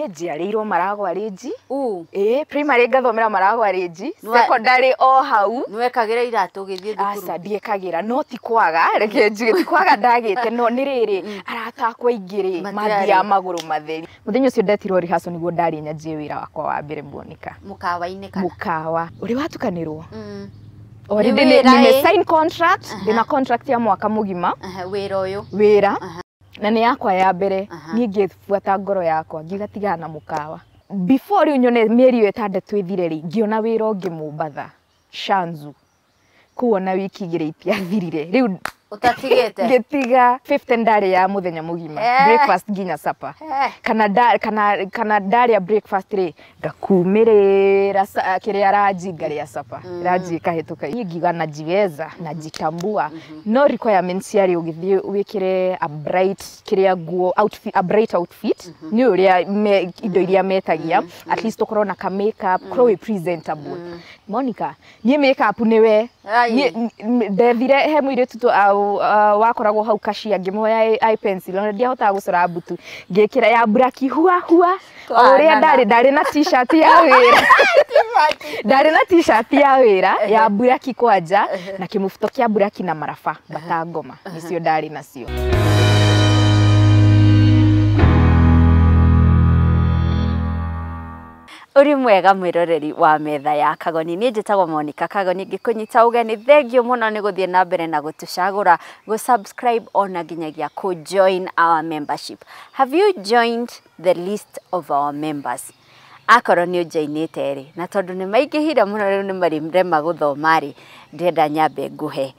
Niĩ njiarĩirwo Maragwa Rĩnji. Ĩĩ, primary ngathomera Maragwa Rĩnji, secondary o hau. Nĩwekagĩra iratũ ũgĩthiĩ thukuru? Aca, ndiĩkagĩra, no ti kwaga, reke njuge ti kwaga ndagĩte, no nĩ rĩrĩ, arata akwa aingĩ rĩ Matiarĩ. mathiaga magũrũ matheri. Mũthenya ũcio ndetirwo rehearsal nĩguo ndarĩ nyanjie wĩra wakwa wa mbere, Monica. Mũkawa-inĩ kana? Mũkawa ũrĩ watukanĩrwo. Mm. Already Nĩ wĩra, nime ĩ? sign contract, ndĩna contract ya mwaka mũgima. Aha, wĩra ũyũ. Wĩra na nĩ yakwa ya mbere. Aha. Niĩ ngĩbuata ngoro yakwa, ngiuga tigana na mũkawa. Before rĩu nyone mĩeri ĩyo 6 ĩthire rĩ, ngĩona wĩra ũngĩ Mombatha, Shanzu. Kũu ona wiki 2 itiathirire rĩu Ũtatigĩte? Ngĩtiga. 50 ndarĩ ya mũthenya mũgima, breakfast nginya supper. Kana ndarĩa breakfast rĩ, ngakumĩrĩra kĩrĩa ranji, ngarĩa supper, ranji ĩkahĩtũka. Niĩ ngiuga najiweza, najitambua, no requirements ciarĩ ũgĩthiĩ wĩkĩre a bright kĩrĩa nguo outfit, a bright outfit, nĩ ũrĩa indo iria metagia, at least ũkorwo na ka makeup, ũkorwo wĩ presentable. Monica, niĩ makeup nĩwe. Ai. Niĩ ndethire he mũirĩtu wakoragwo hau kashia, ngĩmuoya eye pencil, ona ndiahotaga gũcora mbutu, ngĩkĩra ya buraki hua hua o ũrĩa. Twanana. Ndarĩ na t-shirt ya wĩra, ndarĩ na t-shirt ya wĩra ya buraki kwanja na kĩmũbuto kĩa buraki na maraba bata ngoma, nĩcio ndarĩ nacio. Ũrĩ mwega mwĩroreri wa Metha ya Kagoni, niĩ njĩtagwo Monica Kagoni, ngĩkũnyita ũgeni. Thengiũ mũno nĩ gũthiĩ na mbere na gũtũcagũra, gũ-subscribe ona nginyagia kũ-join our membership. Have you joined the list of our members? Akorwo nĩ ũnjoinĩte rĩ, na tondũ nĩ maingĩhire mũno rĩu nĩ marĩrema gũthoma rĩ, ndĩrenda nyambe ngũhe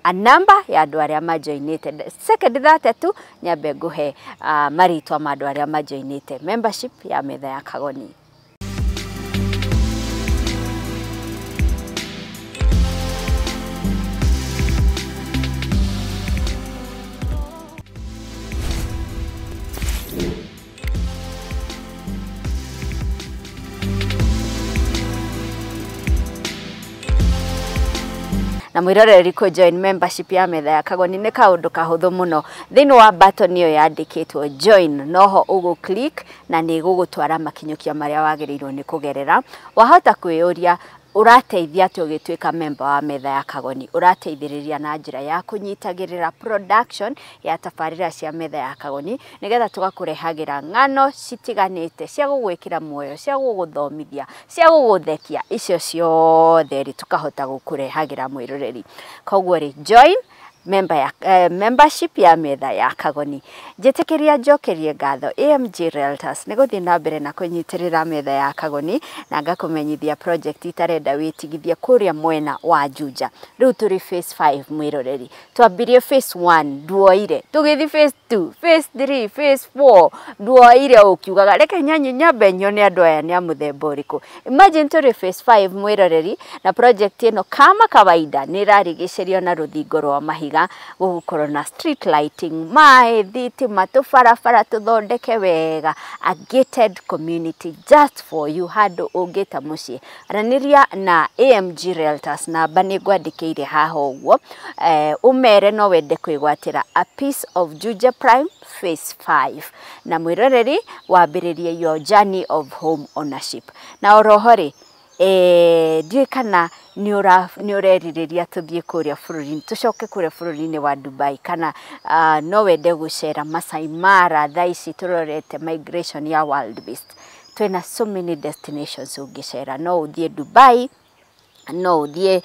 a number ya andũ arĩa majoinĩte. Second 30 tu nyambe ngũhe marĩtwa ma andũ arĩa majoinĩte membership ya Metha ya Kagoni. Na mwĩroreri, kũ join membership ya Metha ya Kagoni nĩ kaũndũ kahũthũ mũno. Thĩinĩ wa button ĩyo yandĩkĩtwo join, noho ũgũ click na nĩ ĩgũgũtwara makinyũkia marĩa wagĩrĩirwo nĩ kũgerera. Wahota kwĩyũria ũrateithia atĩa ũgĩtuĩka member wa Metha ya Kagoni? Ũrateithĩrĩria na njĩra ya kũnyitagĩrĩra production ya tabarĩra cia Metha ya Kagoni, nĩgetha tũgakũrehagĩra ng'ano citiganĩte cia gũgwĩkĩra muoyo, cia gũgũthomithia, cia gũgũthekia, icio ciothe rĩ tũkahota gũkũrehagĩra mwĩroreri. Koguo rĩ, join member ya, membership ya Metha ya Kagoni. Njĩtĩkĩria njokerie ngatho AMG Realtors nĩ gũthiĩ na mbere na kũnyitĩrĩra Metha ya Kagoni, na ngakũmenyithia project itarenda wĩtigithie kũrĩa mwena wa Juja. Rĩu tũrĩ phase 5, mwĩroreri. Twambirie phase 1, nduoire, tũgĩthiĩ phase 2, phase 3, phase 4, nduoire ũkiugaga reke nyanyi nyambe nyone andũ aya nĩ a mũthemba ũrĩkũ. Imagine tũrĩ phase 5, mwĩroreri, na project ĩno kama kawaida nĩ ĩrarigicĩrio na rũthingo rwa mahiga, gũgũkorwo na street lighting, maĩ, thitima, tũbarabara tũthondeke wega, a gated community just for you, handũ ũngĩta mũciĩ. Aranĩria na AMG Realtors, namba nĩ ngwandĩkĩire haha ũguo, ũmere no wende kwĩgwatĩra a piece of Juja Prime phase 5, na mwĩroreri wambĩrĩrie your journey of home ownership. Na oroho rĩ, ndiũĩ kana nĩ ũrerirĩria tũthiĩ kũrĩa bũrũri-inĩ, tũcoke kũrĩa bũrũri-inĩ wa Dubai, kana no wende gũcera Masai Mara thaa ici tũrorete migration ya wild beast. Twĩna so many destinations ũngĩcera, no ũthiĩ Dubai, no ũthiĩ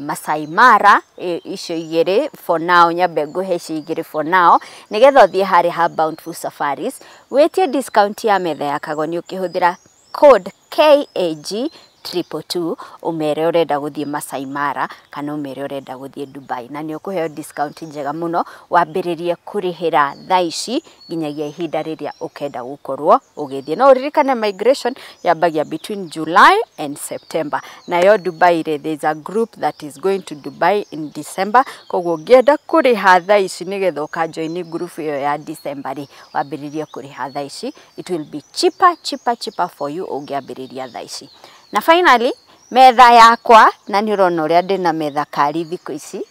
Masai Mara, icio igĩrĩ for now, nyambe ngũhe icio igĩrĩ for now, nĩgetha ũthiĩ harĩa ha Bountiful Safaris wĩtie discount ya Metha ya Kagoni ũkĩhũthĩra code KAG 222, ũmere ũrenda gũthiĩ Masai Mara kana ũmere ũrenda gũthiĩ Dubai, na nĩ ũkũheo discount njega mũno, wambĩrĩrie kũrĩhĩra thaa ici nginyagia ihinda rĩrĩa ũkenda gũkorwo ũgĩthiĩ. No ũririkane migration yambagia between July and September. Nayo Dubai rĩ, there is a group that is going to Dubai in December, koguo ũngĩenda kũrĩha thaa ici nĩgetha ũkajoini group ĩyo ya December rĩ, wambĩrĩrie kũrĩha thaa ici, it will be cheaper, cheaper, cheaper for you ũngĩambĩrĩria thaa ici. Na finally, Metha yakwa na nĩ ũrona ũrĩa ndĩna metha kari thikũ ici.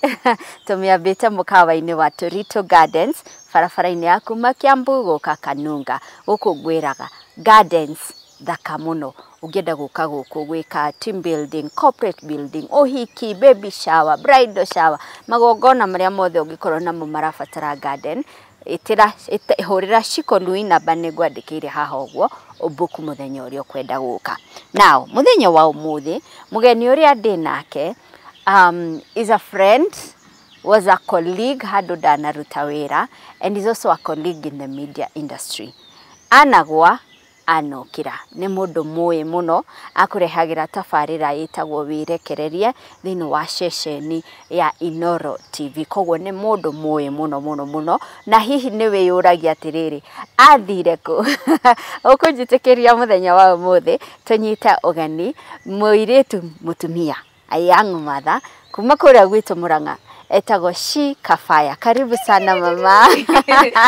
Tũmĩambĩte mũkawa-inĩ wa Torito Gardens, barabara-inĩ ya kuma Kiambu gũka Kanunga. Gũkũ ngwĩraga gardens thaka mũno. Ũngĩenda gũka gũkũ gwĩka team building, corporate building, ũhiki, baby shower, bridal shower, magongona marĩa mothe ũngĩkorwo namo marabatara garden, ĩtĩra hũrĩra Shiko Nui, namba nĩ ngwandĩkĩire haha ũguo, ũbook mũthenya ũrĩa ũkwenda gũka. Now, mũthenya wa ũmũthĩ, mũgeni ũrĩa ndĩ nake is a friend, was a colleague handũ ndanaruta wĩra, and is also a colleague in the media industry. Anagwa anokĩra nĩ mũndũ mũĩ mũno, akũrehagĩra tabarĩra ĩtagwo Wĩrekererie thĩinĩ wa ceceni ya Inoro TV. Koguo nĩ mũndũ mũĩ mũno mũno mũno, na hihi nĩ wĩyũragia atĩrĩrĩ, athire kũ? Ũkũnjĩtĩkĩria mũthenya wa ũmũthĩ tũnyite ũgeni mũirĩtu mũtumia, a young mother kuma kũrĩa gwitũ Murang'a, etagwo Shi Kafaya. Karibu sana mama.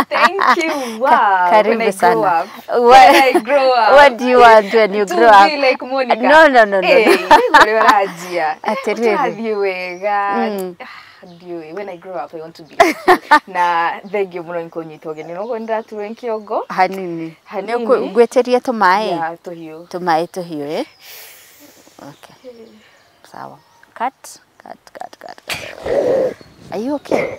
Thank you. Wow. Karibu when I sana. Grow up. When I grow up. What do you want when you to grow up? Be like Monica. No, no, no, no. Hey, ũrĩa ũranjia. Atĩrĩrĩ. Ũrathiĩ wega. Ndiũĩ. When I grow up, I want to be like you. Na thank you mũno nĩ kũnyita ũgeni. Noguo nĩndaturwo nĩ kĩongo. Hanini. Hanini. Ngwĩtĩrie tũmaĩ? Yeah, tũhiũ. Tũmaĩ tũhiũ, eh? Okay. Sawa. Cut, cut, cut, cut. Are you okay?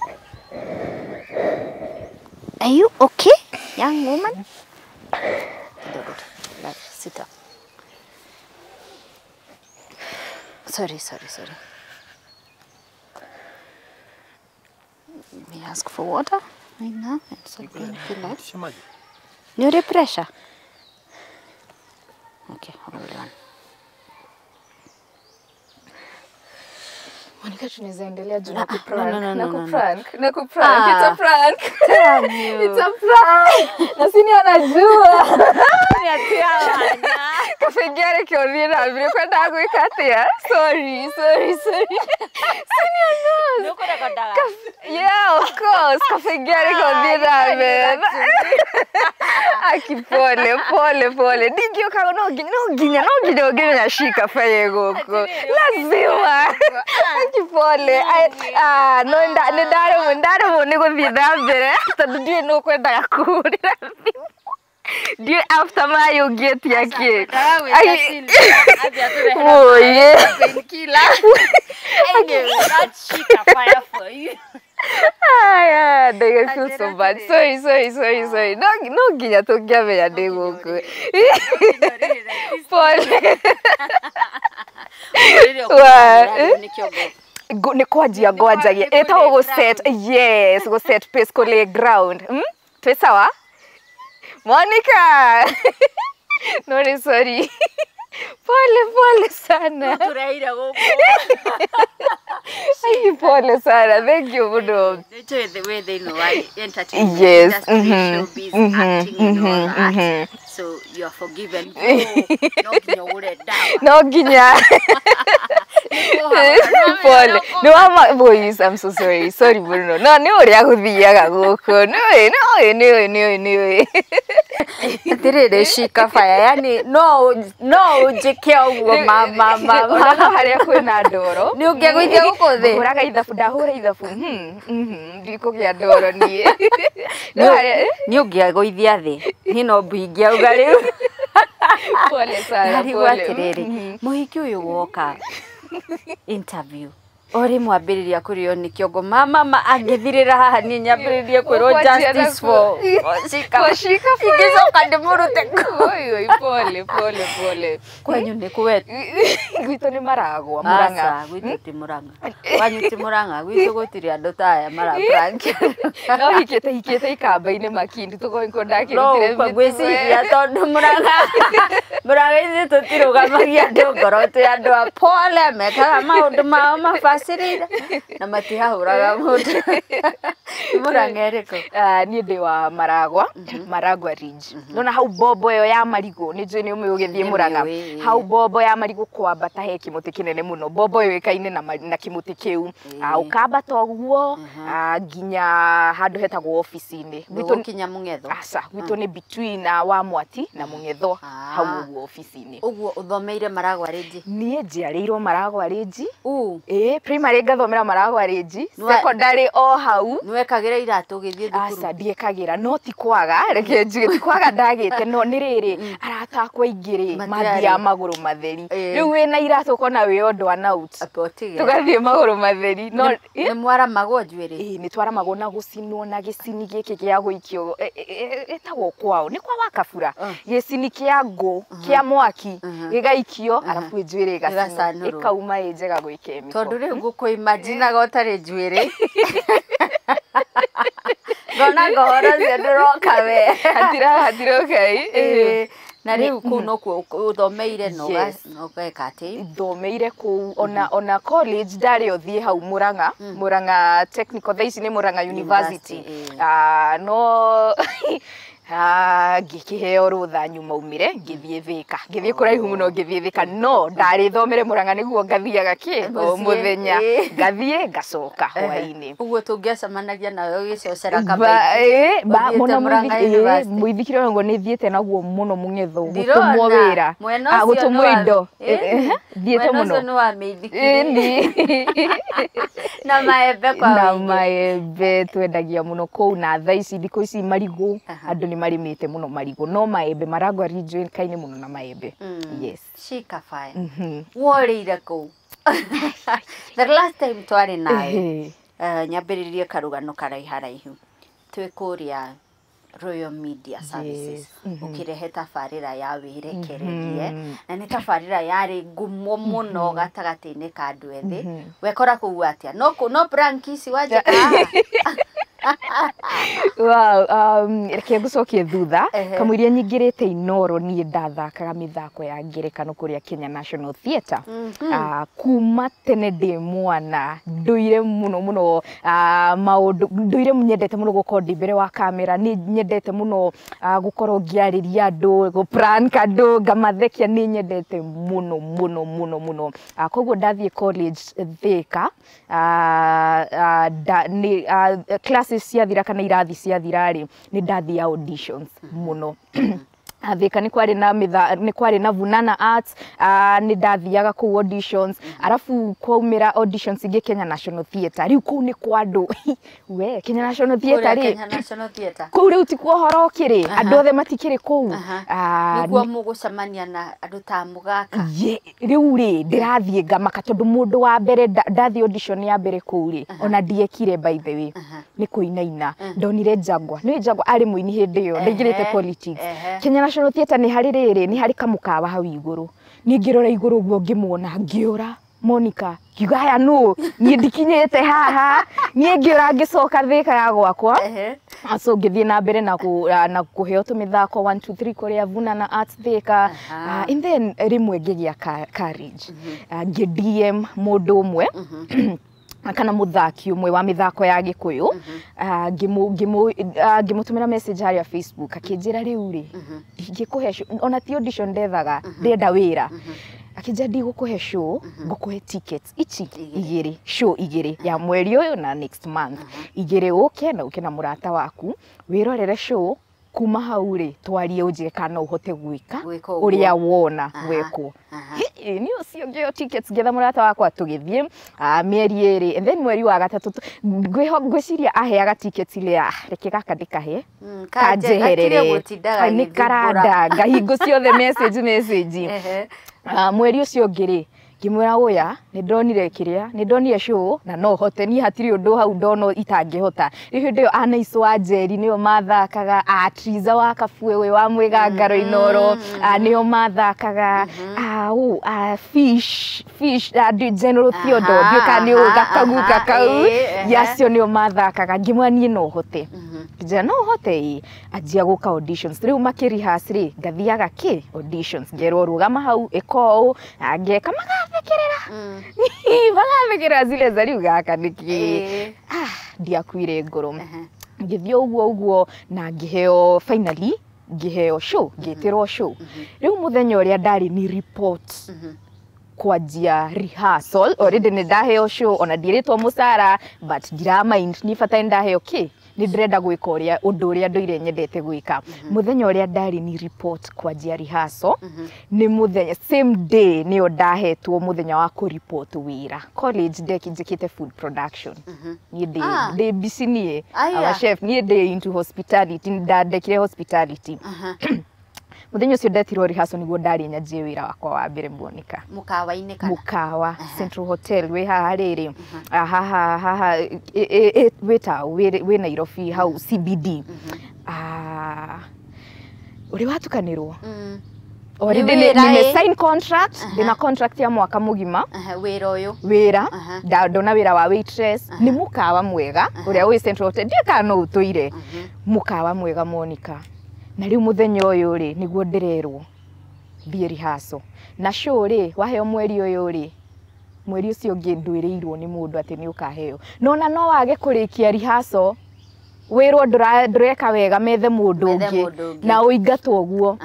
Are you okay, young woman? Sit up. Sorry, sorry, sorry. We ask for water right now. It's a painkiller. Nuri pressure. Okay, hold on. Monica, tunaweza endelea juu na kuprank. No, no, no, na no, no. kuprank. Na kuprank. It's a prank. Damn you. It's a prank. Na sini anajua. Kafengere kĩothiĩ na mbere kwendaga gwĩka atĩa? Sorry, sorry, sorry. Senior knows. Yeah, of course. Kafengere kĩothiĩ na mbere. Aki pole, pole, pole. Ndingĩũka no nginya no nginya no nginya ũngĩmenya Shi Kafaya gũkũ. Lazima. Aki pole. Ah, no nĩ ndaremwo ndaremwo nĩ gũthiĩ na mbere tondũ ndiũĩ nũ ũkwendaga kũhũrĩra thimũ. Ndiũĩ after maĩ ũngĩetia kĩ. Oye. Aya, I feel so bad. Sorry, sorry, sorry, sorry. No, no nginya tũngĩamenya ndĩ gũkũ. Pole. Nĩ kwanjia ngwanjagia. Ĩtagwo gũ set, yes, gũ set pace, kũ lay ground. Twĩ sawa? Monica! No, ni sorry. Pole, pole sana. Ai, pole sana. Thank you mũno. Yes. Showbiz, acting and all that. So you are forgiven. No nginya ũgũre ndawa. No nginya. Pole. No, I'm boys, I'm so sorry. Sorry mũno. No, nĩ ũrĩa gũthiaga gũkũ. Nĩ nĩ nĩ nĩ nĩ. Atĩrĩrĩ Shi Kafaya, yani no no ũnjĩke ũguo mama mama. Ona no harĩa kwĩna ndoro. Nĩ ũngĩagũithia gũkũ thĩ? Hũraga ithabu, ndahũra ithabu. Ndikũgĩa ndoro niĩ. No harĩa Nĩ ũngĩagũithia thĩ. Niĩ no ingĩauga rĩu. Pole sana, Ndarigwo pole. atĩrĩrĩ, mũhiki ũyũ woka interview o rĩmwe ambĩrĩria kũrĩo nĩ kĩongo mama ma angĩthirĩra haha niĩ nyambĩrĩrie kwĩrwo justice for Shi For Shi Kafaya. Ingĩcoka ndĩmũrute kũ? Oi, oi, pole, pole, pole. Kwanyu nĩ kũwet? Gwitũ nĩ maragwa, Murang'a. Aca, gwitũ ti Murang'a. Kwanyu ti Murang'a, gwitũ gũtirĩ andũ ta aya mara prank. No hikĩte hikĩte ikamba-inĩ makindi tũkorwo No ndakĩrutire ũkwa ngwĩciria tondũ Murang'a Murang'a ithuĩ tũtirũgamagia andũ ngoro, twĩ andũ a pole mekaga maũndũ mao mabacĩrĩre. Magacĩrĩire na matihahũraga mũndũ. Mũrang'a ĩrĩkũ? Niĩ ndĩ wa Maragwa, Maragwa Ridge. Nona hau bombo ĩyo ya marigũ, nĩ njũĩ nĩ ũmĩ ũgĩthiĩ Mũrang'a. Hau bombo ya marigũ kwambata he kĩmũtĩ kĩnene mũno. Bombo yũĩkaine na kĩmũtĩ kĩu. Ũkambata ũguo nginya handũ hetagwo obici-inĩ. Gwitũ kinya Mũng'etho? Aca, gwitũ nĩ between wa Mwati na Mũng'etho, hau ũguo obici-inĩ. Ũguo ũthomeire Maragwa Ridge? Niĩ njiarĩirwo Maragwa Ridge. Ĩĩ, primary ngathomera Maragwa Ridge, secondary o hau. Nĩwekagĩra iratũ ũgĩthiĩ thukuru? Aca, ndiekagĩra, no ti kwaga, reke njuge ti kwaga ndagĩte, no nĩ rĩrĩ, arata akwa aingĩ rĩ, mathiaga magũrũ matheri. Rĩu wĩna iratũ ũkona wĩ ũndũ wa out. Tũgathiĩ magũrũ matheri. Nĩ mwaramagwo njuĩrĩ? Ĩĩ, nĩ twaramagwo na gũcinwo na gĩcini gĩkĩ gĩa gũikio, ĩtagwo kwao, nĩ kwa Wakabura. Gĩcini kĩa ngũ, kĩa mwaki, gĩgaikio, arabu njuĩrĩ ĩgacinwo, ĩkauma ĩ njega gwĩ chemical. Tondũ rĩu ngũkũ-imaginaga ũtarĩ njuĩrĩ. Ngona ũhoro ũcio ndũroka we. Hatiroka ĩ. Na rĩu kũu nokuo ũthomeire na ũgeka atĩ? Thomeire kũu, ona college ndarĩ o thiĩ hau Mũrang'a, Mũrang'a Technical, thaa ici nĩ Mũrang'a University. No ngĩkĩheo rũtha nyuma umire, ngĩthiĩ Thĩka, ngĩthiĩ kũraihu mũno ngĩthiĩ Thĩka, no ndarĩ thomere Mũrang'a nĩguo ngathiaga kĩ o mũthenya, ngathiĩ ngacoka hwaĩ-inĩ. Ũguo tũngĩacemanagia nawe ũgĩcocera kambaiki. Mũno mũithikiri ũyũ nĩ thiĩte naguo mũno Mũng'etho, gũtũmwo wĩra, gũtũmwo indo, thiĩte mũno. Mwena ũcio nĩ wa mĩithikiri. Na maembe kwa wĩingĩ. Na maembe twendagia mũno kũu, na thaa ici thikũ ici marigũ, andũ nĩ marimĩte mũno marigũ, no maembe Maragwa Ridge yũĩkaine mũno na maembe. Yes. Shika fire. Worĩire kũu. The last time twarĩ nawe, nyambĩrĩrie karũgano karaiharaihu. Twĩ kũrĩa Royal Media Services, ũkĩrehe tabarĩra ya wĩrekererie, na nĩ tabarĩra yarĩ ngumo mũno gatagatĩ-inĩ ka andũ ethĩ. Wekora kũu atĩa? No prank ici wanjĩka haha? Wow, reke ngũcokie thutha. Kamũiria nyingĩrĩte Inoro niĩ ndathakaga mĩthako ya ngerekano kũrĩa Kenya National Theatre. Kuma tene ndĩ mwana ndũire mũno mũno maũndũ, ndũire nyendete mũno gũkorwo ndĩ mbere wa kamera, nĩ nyendete mũno gũkorwo ngĩarĩria andũ, gũ prank andũ, ngamathekia, nĩ nyendete mũno mũno mũno mũno. Koguo ndathiĩ college Thĩka, classes ciathira kana irathi ciathira rĩ, nĩ ndathiĩ auditions mũno. Thĩka nĩ kwarĩ na Vunana Arts, nĩ ndathiaga kũu auditions, arabu kwaumĩra auditions ingĩ Kenya National Theatre. Rĩu kũu nĩ kwa andũ, we Kenya National Theatre rĩ, kũu rĩu ti kuo ũhoro ũkĩrĩ, andũ othe matikĩrĩ kũu. Nĩguo mũgũcemania na andũ ta Mũgaka. Rĩu rĩ, ndĩrathiĩ ngamaka tondũ mũndũ wa mbere ndathiĩ audition ya mbere kũu rĩ, ona ndiekire by the way, nĩ kũinaina. Ndonire Jagwa, nĩ Jagwa arĩ mũini hĩndĩ ĩyo, ndaingĩrĩte politics. Kenya National Theatre nĩ harĩ rĩrĩ, nĩ harĩ kamũkawa hau igũrũ. Niĩ ngĩrora igũrũ ũguo ngĩmuona, ngĩũra Monica, ngiuga haya nũ, niĩ ndikinyĩte haha. Niĩ ngĩũra ngĩcoka Thĩka ya gwakwa. So ngĩthiĩ na mbere na kũheo tũmĩthako 1 2 3 kũrĩa Vunana Arts Thĩka. And then rĩmwe ngĩgĩa courage. Ngĩ DM mũndũ ũmwe kana mũthaki ũmwe wa mĩthako ya Gĩkũyũ, ngĩmũtũmĩra message harĩa Facebook, akĩnjĩra rĩu rĩ, ndingĩkũhe, ona ti audition ndethaga, ndĩrenda wĩra. Akĩnjĩra ndigũkũhe show, ngũkũhe tickets ici igĩrĩ, show igĩrĩ ya mweri ũyũ na next month, igĩrĩ ũke na ũke na mũrata waku wĩrorere show, kuma hau rĩ twarie ũnjĩre kana no ũhote gwĩka ũrĩa wona wekwo. Nĩ ũcio ngĩo tickets ngĩetha mũrata wakwa tũgĩthiĩ mĩeri ĩrĩ, and then mweri wa gatatũ ngwĩciria aheaga tickets ile ya reke gaka ndĩkahe kanjeherere, nĩ karandanga hingo ciothe message message. Mweri ũcio ũngĩ rĩ, ngĩmwĩra ũya nĩ ndonire kĩrĩa, nĩ ndonire show na no hote, niĩ hatirĩ ũndũ hau ndona itangĩhota. Rĩu hĩndĩ ĩyo Anaiso wa Njeri nĩo mathakaga, Triza wa Kabue ũyũ wa Mwĩgangaro Inoro nĩo mathakaga, Fish General Theodore, ndiũĩ kana nĩ ũĩ gakaguka kau, acio nĩo mathakaga. Ngĩmwĩra niĩ no hote. Akĩnjĩra no ũhote ĩ, anjia gũka auditions. Rĩu makĩ rehearse rĩ, ngathiaga kĩ auditions, ngerwo rũgama hau, ĩka ũũ, na ngeka, magathekerera, magathekerera zile za rĩu gaka nĩkĩ. Ah, ndiakuire ngoro. Ngĩthiĩ ũguo ũguo na ngĩheo, finally ngĩheo show, ngĩtĩrwo show. Rĩu mũthenya ũrĩa ndarĩ ni report kwanjia rehearsal, already nĩ ndaheo show, ona ndirĩtwo mũcara, but ndiramind, niĩ bata nĩ ndaheo kĩ, nĩ ndĩrenda gwĩka ũrĩa ũndũ ũrĩa ndũire nyendete gwĩka. Mũthenya ũrĩa ndarĩ ni report kwanjia rehearsal, nĩ mũthenya same day nĩyo ndahetwo mũthenya wa kũ report wĩra college. Ndeki njĩkĩte food production, niĩ ndĩ ndĩ mbici niĩ. Aya. Our chef, niĩ ndĩ into hospitality, ndandekire hospitality. Mũthenya ũcio ndetirwo rehearsal nĩguo ndarĩ nyanjie wĩra wakwa wa mbere, Monica. Mũkawa-inĩ kana? Mũkawa Central Hotel wĩ haha rĩrĩ, haha haha wĩ tao wĩ Nairobi hau CBD. Ah, ũrĩ watukanĩrwo. Already Nĩ nĩ wĩra, nime ĩ? sign contract, ndĩna contract ya mwaka mũgima. Wĩra ũyũ. Wĩra ndona wĩra wa waitress, nĩ mũkawa mwega ũrĩa wĩ Central Hotel, ndiũĩ kana no ũtũire mũkawa mwega, Monica. Na rĩu mũthenya ũyũ rĩ, nĩguo ndĩrerwo thiĩ rehearsal na show rĩ, waheo mweri ũyũ rĩ, mweri ũcio ũngĩ ndwĩrĩirwo nĩ mũndũ atĩ nĩ ũkaheo. No ona no wage kũrĩkia rehearsal, wĩrwo ndũreka wega, methe mũndũ Methe ũngĩ mũndũ ũngĩ. na ũingatwo ũguo.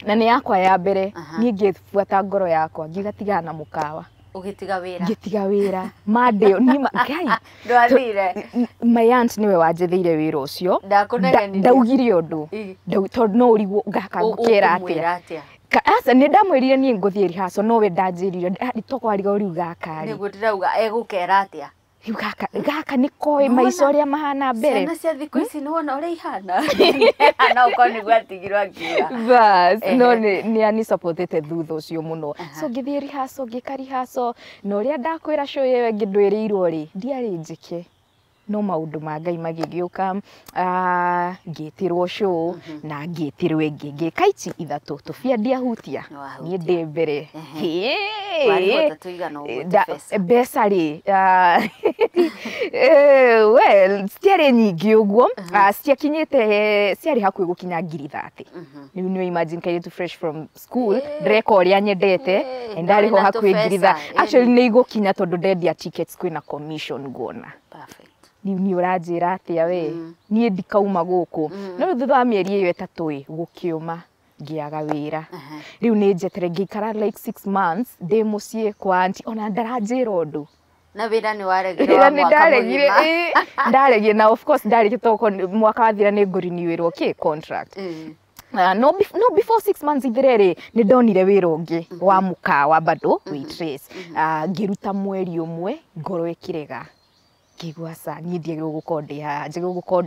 Na nĩ yakwa ya mbere. Niĩ ngĩbuata ngoro yakwa, ngiuga tigana na mũkawa. Ũgĩtiga wĩra. Ngĩtiga wĩra Monday niĩ Ngai. Ndwathire? My aunt nĩwe wanjetheire wĩra ũcio. Ndakũnegenirie? Ndaugire ũndũ. Tondũ no ũrigwo ngaka ngũkĩra atĩa. Ũkũmwĩra atĩa? Aca, nĩ ndamwĩrire niĩ ngũthiĩ rehearsal, no we ndanjĩrire tokwarigwo rĩu gaka rĩ. Nĩguo ndĩrauga, egũkera atĩa? Rĩu gaka nĩ koĩ maica ũrĩa mahana mbere. Ciana cia thikũ ici nĩ wona ũrĩa ihana, no ũkorwo nĩguo atigirwo akiuga. Bas, no nĩ anisupportete thutha ũcio mũno. So ngĩthiĩ rehearsal, ngĩka rehearsal, na ũrĩa ndakwĩra show ĩyo ĩngĩ ndwĩrĩirwo rĩ, ndiarĩ njĩke, no maũndũ ma Ngai magĩgĩũka. Ah, ngĩtĩrwo show na ngĩtĩrwo ĩngĩ, ngĩka ici ithatũ tũbia ndiahutia. Nĩwahutia. Niĩ ndĩ mbere. Warĩhwo ta tũigana ũguo tũbeca? Mbeca rĩ, well, citiarĩ nyingĩ ũguo. Ah, ciakinyĩte, ciarĩ hakuhĩ gũkinya 30,000. Rĩu nĩ imagine kairĩtu fresh from school, ndĩreka ũrĩa nyendete, na ndarĩhwo wĩna hakuhĩ ngiri tũbeca, actually nĩ igũkinya tondũ ndendia tickets kwĩna commission nguona. Perfect. Rĩu niĩ ũranjĩra atĩa we, niĩ ndikauma gũkũ. No rĩu thutha wa mĩeri ĩyo 3 ĩ, gũkĩũma, ngĩaga wĩra. Rĩu nĩ njetere, ngĩikara like 6 months ndĩ mũciĩ kwa auntie, ona ndaranjĩra ũndũ. Na wĩra nĩ waregire Wĩra wa nĩ mwaka ndaregire. mũgima. Ĩ, ndaregire, na of course ndarĩkia toko mwaka wathira nĩ ngũriniwĩrwo kĩ contract. No before 6 months ithire rĩ, nĩ ndonire wĩra ũngĩ wa mũkawa bado waitress. Ngĩruta mweri ũmwe, ngoro ĩkĩrega, ngĩigua ca niĩ ndiagĩrĩirwo gũkorwo ndĩ haha, njagĩrĩirwo gũkorwo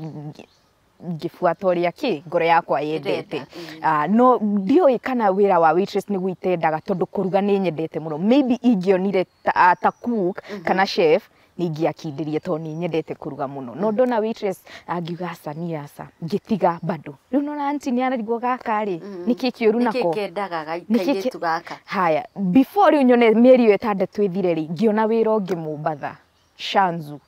ngĩbuata ũrĩa kĩ ngoro yakwa yendete. Ĩrenda. No ndiũĩ kana wĩra wa waitress nĩguo itendaga, tondũ kũruga nĩ nyendete mũno. Maybe ingĩonire ta cook kana chef nĩ ingĩakindirie, tondũ nĩ nyendete kũruga mũno. No ndona waitress, ngiuga aca, niĩ aca, ngĩtiga bado. Rĩu nona auntie nĩ ararigwo gaka rĩ, nĩkĩ kĩũru Nĩkĩ nako? kendaga Nĩkĩ kairĩtu gaka? Haya, before rĩu nyone mĩeri ĩyo 6 ĩthire rĩ, ngĩona wĩra ũngĩ Mombatha, Shanzu.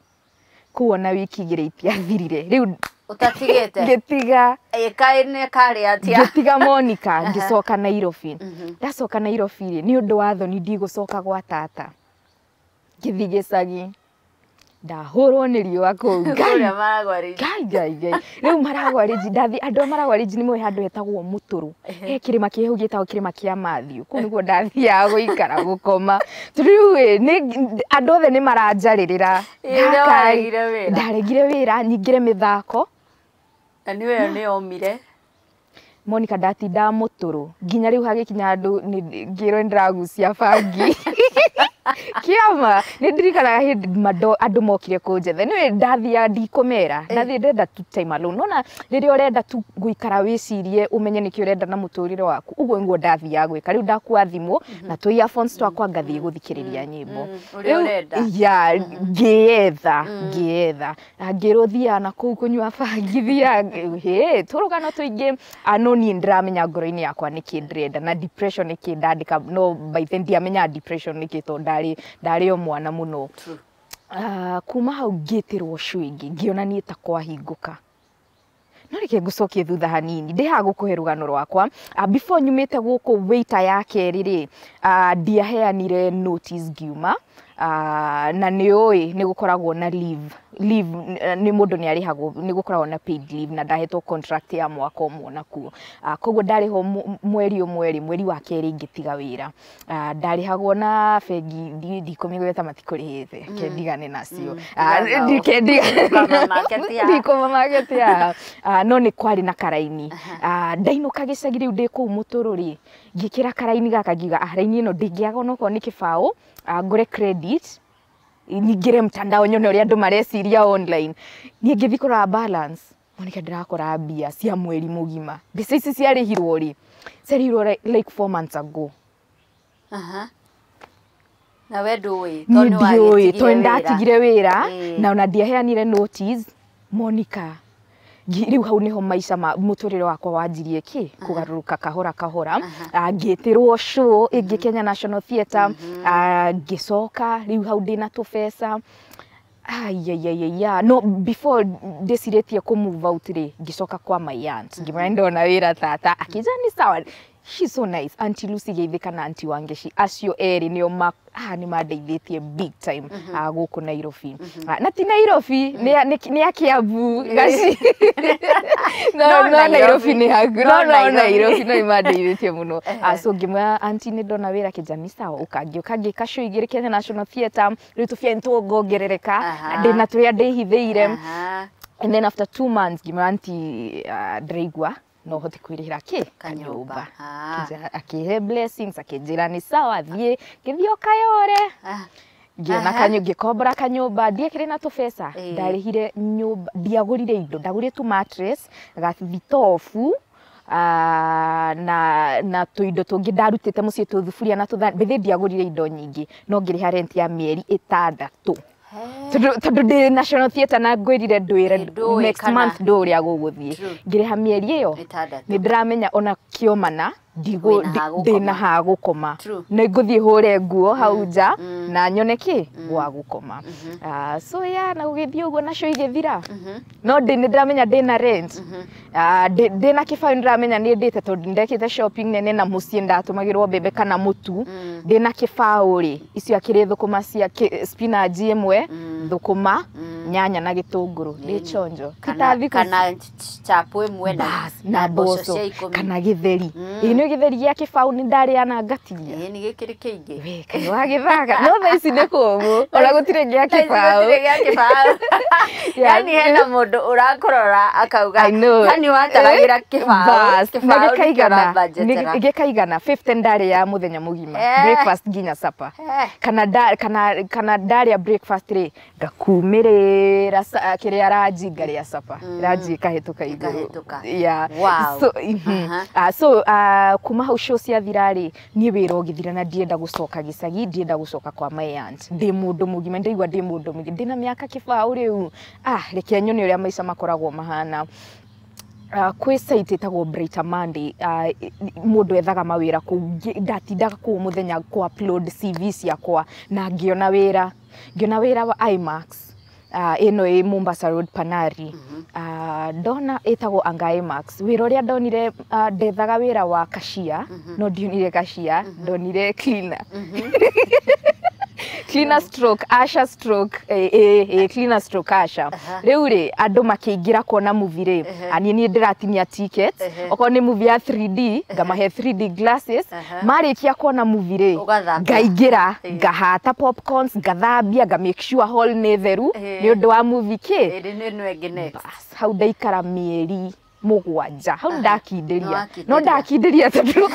Kũu ona wiki 2 itiathirire rĩu Ũtatigĩte? Ngĩtiga. Ĩ, kaĩ nĩ karĩ atĩa? Ngĩtiga, Monica, ngĩcoka Nairobi. Ndacoka Nairobi rĩ, nĩ ũndũ wa thoni ndigũcoka gwa tata, ngĩthiĩ gĩcagi, ndahũrwo nĩ riũa kũu. Ngai. Kũrĩa Maragwa Ridge. Ngai, Ngai, Ngai, rĩu Maragwa Ridge ndathi, andũ a Maragwa Ridge nĩ moĩ handũ hetagwo Mũtũrũ, he kĩrĩma kĩ hau gĩtagwo kĩrĩma kĩa Matthew, kũu nĩguo ndathiaga gũikara gũkoma, tondũ rĩu ĩ, andũ othe nĩ maranjarĩrĩra. Ĩ, ũrĩa Gaka ĩ, waregire wĩra. Ndaregire wĩra nyingĩre mĩthako. Na nĩ we nĩ omire. Monica, ndatindaga Mũtũrũ nginya rĩu hagĩkinya handũ ngĩrwo nĩ ndĩragucia bangi. Kĩama nĩ ndirikanaga hĩndĩ andũ mokire kũnjetha, nĩwe ndathiaga ndikũmera, ndathiĩ ndĩrenda tu time alone. Nona rĩrĩa ũrenda tu gũikara wĩcirie ũmenye nĩkĩ ũrenda na mũtũrĩre waku, ũguo nĩguo ndathiaga gwĩka. Rĩu ndakua thimũ na tũ earphones twakwa, ngathiĩ gũthikĩrĩria nyĩmbo. Ũrĩa ũrenda. Ya ngĩyetha, ngĩyetha na ngĩrwo thiaga na kũu kũnyua bangi, thiaga hĩ tũrũgano tũingĩ. No niĩ ndĩramenya ngoro-inĩ yakwa nĩkĩ ndĩrenda na depression nĩkĩ ndandĩka, no by then ndiamenyaga depression nĩkĩ, tondũ ndarĩ o mwana mũno. True. Kuma hau ngĩtĩrwo show ĩngĩ, ngĩona niĩ ta kwahingũka. Reke ngũcokie thutha hanini, ndĩ haha gũkũhe rũgano rwakwa. Before nyumĩte gũkũ waiter ya kerĩ rĩ, ndiaheanire notice ngiuma. Na nĩ ũĩ nĩ gũkoragwo na leave, leave nĩ mũndũ nĩ arĩhagwo, nĩ gũkoragwo na paid leave, na ndahetwo contract ya mwaka ũmwe nakuo. Koguo ndarĩhwo mweri ũmwe rĩ, mweri wa kerĩ ngĩtiga wĩra. Ndarĩhagwo na bengi, ndikũmĩgweta, matikũrĩhĩte, ke ndigane nacio. Tigana nao. Ndikũmamarket ndikũmamarket haha. No nĩ kwarĩ na karaini. Ndainũka gĩcagi rĩu ndĩ kũu mũtũrũ rĩ, ngĩkĩra karaini gaka, ngiuga, "Ah, raini ĩno ndingĩaga onokorwo nĩ kĩbaũ, ngũre credit, nyingĩre mtandao nyone ũrĩa andũ mareciria online." Niĩ ngĩthiĩ kũrora balance, Monica, ndĩrakora mbia cia mweri mũgima. Mbeca ici ciarĩhirwo rĩ? Ciarĩhirwo like 4 months ago. Aha. Na we ndũĩ? Niĩ tondũ nĩ ndiũĩ wagĩtigire tondũ wĩra. Ndatigire wĩra na ona ndiaheanire notice, Monica. Rĩu hau nĩho maica ma mũtũrĩre wakwa wanjirie kĩ kũgarũrũka kahora kahora. Ngĩtĩrwo show ĩngĩ Kenya National Theatre. Ngĩcoka rĩu hau ndĩna tũbeca. Aiaiaia, no before ndĩcirĩtie kũ move out rĩ, ngĩcoka kwa my aunt, ngĩmwĩra ndona wĩra tata, akĩnjĩra nĩ sawa. She's so nice, Auntie Lucy Geithĩka na Auntie Wangeci, acio erĩ nĩo ma nĩ mandeithĩtie big time gũkũ Nairobi. Na ti Nairobi, nĩ a Kiambu gaci, no No no Nairobi Nairobi. nĩ haku No no no Nairobi. Nairobi no nĩmandeithĩtie mũno. So ngĩmwĩra, "Auntie, nĩ ndona wĩra." Kĩnja nĩ sawa, ũka ngĩũka ngĩka show igĩrĩ Kenya National Theatre. Rĩu tũbia nĩtũngongerereka na ndĩna tũrĩa ndĩhithĩire. And then after 2 months ngĩmwĩra, "Auntie, ndĩraigua no hote kwĩrĩhĩra kĩ Kanyũmba. kanyũmba." Akĩhe blessings, akĩnjĩra nĩ sawa, thiĩ. Ngĩthiĩ o Kayore, ngĩona ngĩkombora kanyũmba, ndiekĩrĩ na tũbeca. Ndarĩhire nyũmba, ndiagũrire indo, ndagũrire tu mattress, gathitobu, na tũindo tũngĩ ndarutĩte mũciĩ, tũthuburia na tũthani. Mbĩthĩ ndiagũrire indo nyingĩ, no ngĩrĩha rent ya mĩeri 6 tondũ ndĩ National Theatre na ngwĩrire ndwĩre Ndũĩ next month ndũ ũrĩa gũgũthiĩ. Ngĩrĩha mĩeri ĩyo 6. Nĩ ndĩramenya ona kĩomana Wĩna ha gũkoma. Ndĩna ha gũkoma. Nĩ ngũthiĩ hũre nguo hau nja na nyone kĩ gwa gũkoma. So yeah, na gũgĩthiĩ ũguo nacio igĩthira, no ndĩ nĩ ndĩramenya ndĩna rent. Ndĩna kĩbaũ, nĩ ndĩramenya nĩ ndĩte tondũ ndekĩte shopping nene na mũciĩ ndatũmagĩrwo mbembe kana mũtu. Ndĩna kĩbaũ rĩ, icio akĩrĩ thũkũma cia spinach ĩmwe, thũkũma, nyanya na gĩtũngũrũ, ndĩ chonjo. Ti ta Kana thikũ kana chapo ĩmwe na Bas, na mboco cia 10. Kana gĩtheri. Ĩ nĩ gĩtheri gĩa kĩbaũ nĩ ndarĩa na ngatigia. Ĩĩ, nĩ gĩkĩrĩ kĩingĩ. We kaĩ wagĩthaka, no thaa ici nĩ kũmũ, ona gũtirĩ gĩa Thaa ici kĩbaũ. gũtirĩ gĩa kĩbaũ. Yani hena mũndũ ũrakũrora akauga, I know. yani wataragĩra kĩbaũ, Bas, na kĩbaũ nĩkĩo gĩkaigana ũrabudgetera. Gĩkaigana 50 ndarĩ ya mũthenya mũgima, breakfast nginya supper. Kana ndarĩa breakfast rĩ, ngakumĩrĩra kĩrĩa lunch, ngarĩa supper, lunch ĩkahĩtũka igũrũ. Ĩkahĩtũka. Yeah. Wow. So, So kuma hau show ciathira rĩ, niĩ wĩra ũgĩthira na ndienda gũcoka gĩcagi, ndienda gũcoka kwa my aunt. Ndĩ mũndũ mũgima, ndaigua ndĩ mũndũ mũgima, ndĩna mĩaka kĩbaũ rĩu, reke nyone ũrĩa maica makoragwo mahana. Kwĩ site ĩtagwo Brighter Monday, mũndũ ethaga mawĩra kũu. Ndatindaga kũu mũthenya kũ upload CV ciakwa na ngĩona wĩra wa IMAX, ĩno ĩ Mombasa Road Panari. Ndona ĩtagwo anga IMAX. Wĩra ũrĩa ndonire, ndethaga wĩra wa cashier, no ndionire cashier, ndonire cleaner, cleaner stroke usher stroke cleaner stroke usher. Rĩu rĩ, andũ makĩingĩra kuona movie rĩ, niĩ niĩ ndĩratinia tickets. Okorwo nĩ movie ya 3D, ngamahe 3D glasses. Marĩkia kuona movie rĩ, Ũgathambia. Ngaingĩra, ngahata popcorns, ngathambia, nga make sure hall nĩ theru nĩ ũndũ wa movie kĩ. Ĩrĩ nĩ ĩno ĩngĩ next. Bas, hau ndaikara mĩeri 7 hau, ndakindĩria. Nĩwakindĩria. No ndakindĩria tondũ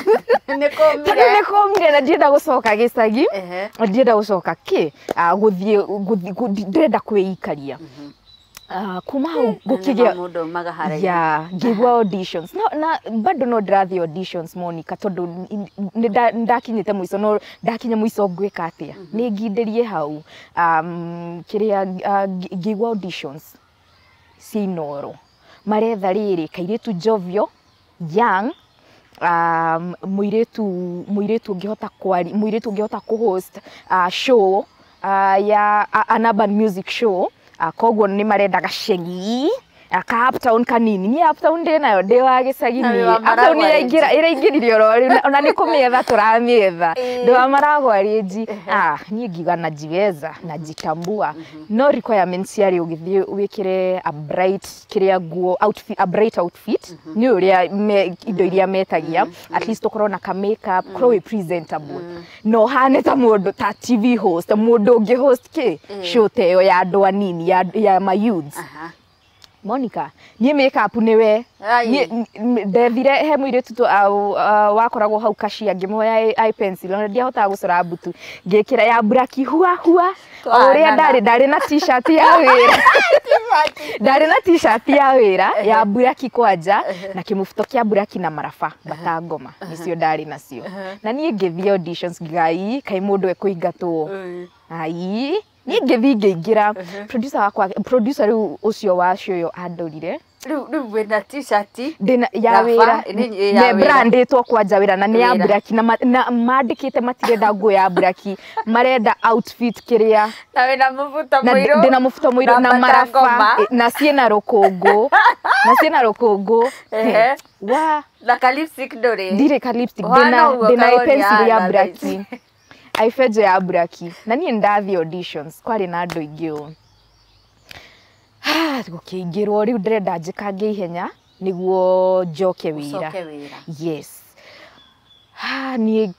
Nĩ tondũ kũmire. Nĩ kũmire na ndienda gũcoka gĩcagi. Ndienda gũcoka kĩ gũthiĩ ndĩrenda kwĩikaria. Kuma hau gũkĩgĩa Mũndũ umaga haraihu. Ya ngĩigua auditions, no, na bado no ndĩrathiĩ auditions, Monica, tondũ nĩ ndakinyĩte mũico, no ndakinya mũico ngwĩka atĩa? Nĩ ngindĩrie hau. Kĩrĩa ngĩigua auditions cia Inoro, maretha rĩrĩ kairĩtu jovio young, mũirĩtu ũngĩhota kwari, mũirĩtu ũngĩhota kũ-host show ya an urban music show. Koguo nĩ marenda gacegi Aka uptown kanini ni uptown ndĩ nayo ndĩ wa gĩcagi niĩ uptown ĩraingĩrire oro rĩu ona nĩ kũmĩetha tũramĩetha ndĩ wa Maragwa Ridge. Niĩ ngiuga najiweza najitambua. No requirements ciarĩ ũgĩthiĩ wĩkĩre a bright kĩrĩa nguo outfit, a bright outfit nĩ ũrĩa indo iria metagia, at least ũkorwo na ka makeup, ũkorwo wĩ presentable, no hane ta mũndũ ta TV host, mũndũ ũngĩ host kĩ show ta ĩyo ya andũ anini ya ma youths. Monica, niĩ makeup nĩwe ndethire he mũirĩtu wakoragwo hau cashier ngĩmuoya eye pencil ona ndiahotaga gũcora mbutu ngĩkĩra ya buraki hua hua o ũrĩa ndarĩ na t-shirt ya wĩra ndarĩ na t-shirt ya wĩra ya buraki kwanja na kĩmũbuto kĩa buraki na maraba batangoma nĩcio ndarĩ nacio. Na niĩ ngĩthiĩ auditions ngai kai mũndũ ekũingatwo ai niĩ ngĩthiĩ ngĩingĩra producer wakwa, producer rĩu ũcio wa show ĩyo andorire rĩu wĩna t-shirt ndĩna ya wĩra ne brandĩtwo kwanja wĩra na nĩ ya buraki na mandĩkĩte matirenda nguo ya buraki marenda outfit kĩrĩa na wĩna mũbuto mũirũ ndĩna mũbuto mũirũ na maraba na ciĩna rũkũngũ na ciĩna rũkũngũ wa na ka lipstick ndũrĩ ndirĩ ka lipstick ndĩna pencil ya buraki aifejo ya buraki na niĩ ndathiĩ auditions kwarĩ na andũ aingĩ ũũ gũkĩingĩrwo rĩu ndĩrenda njĩkange ihenya nĩguo njoke wĩra. Yes. Niĩ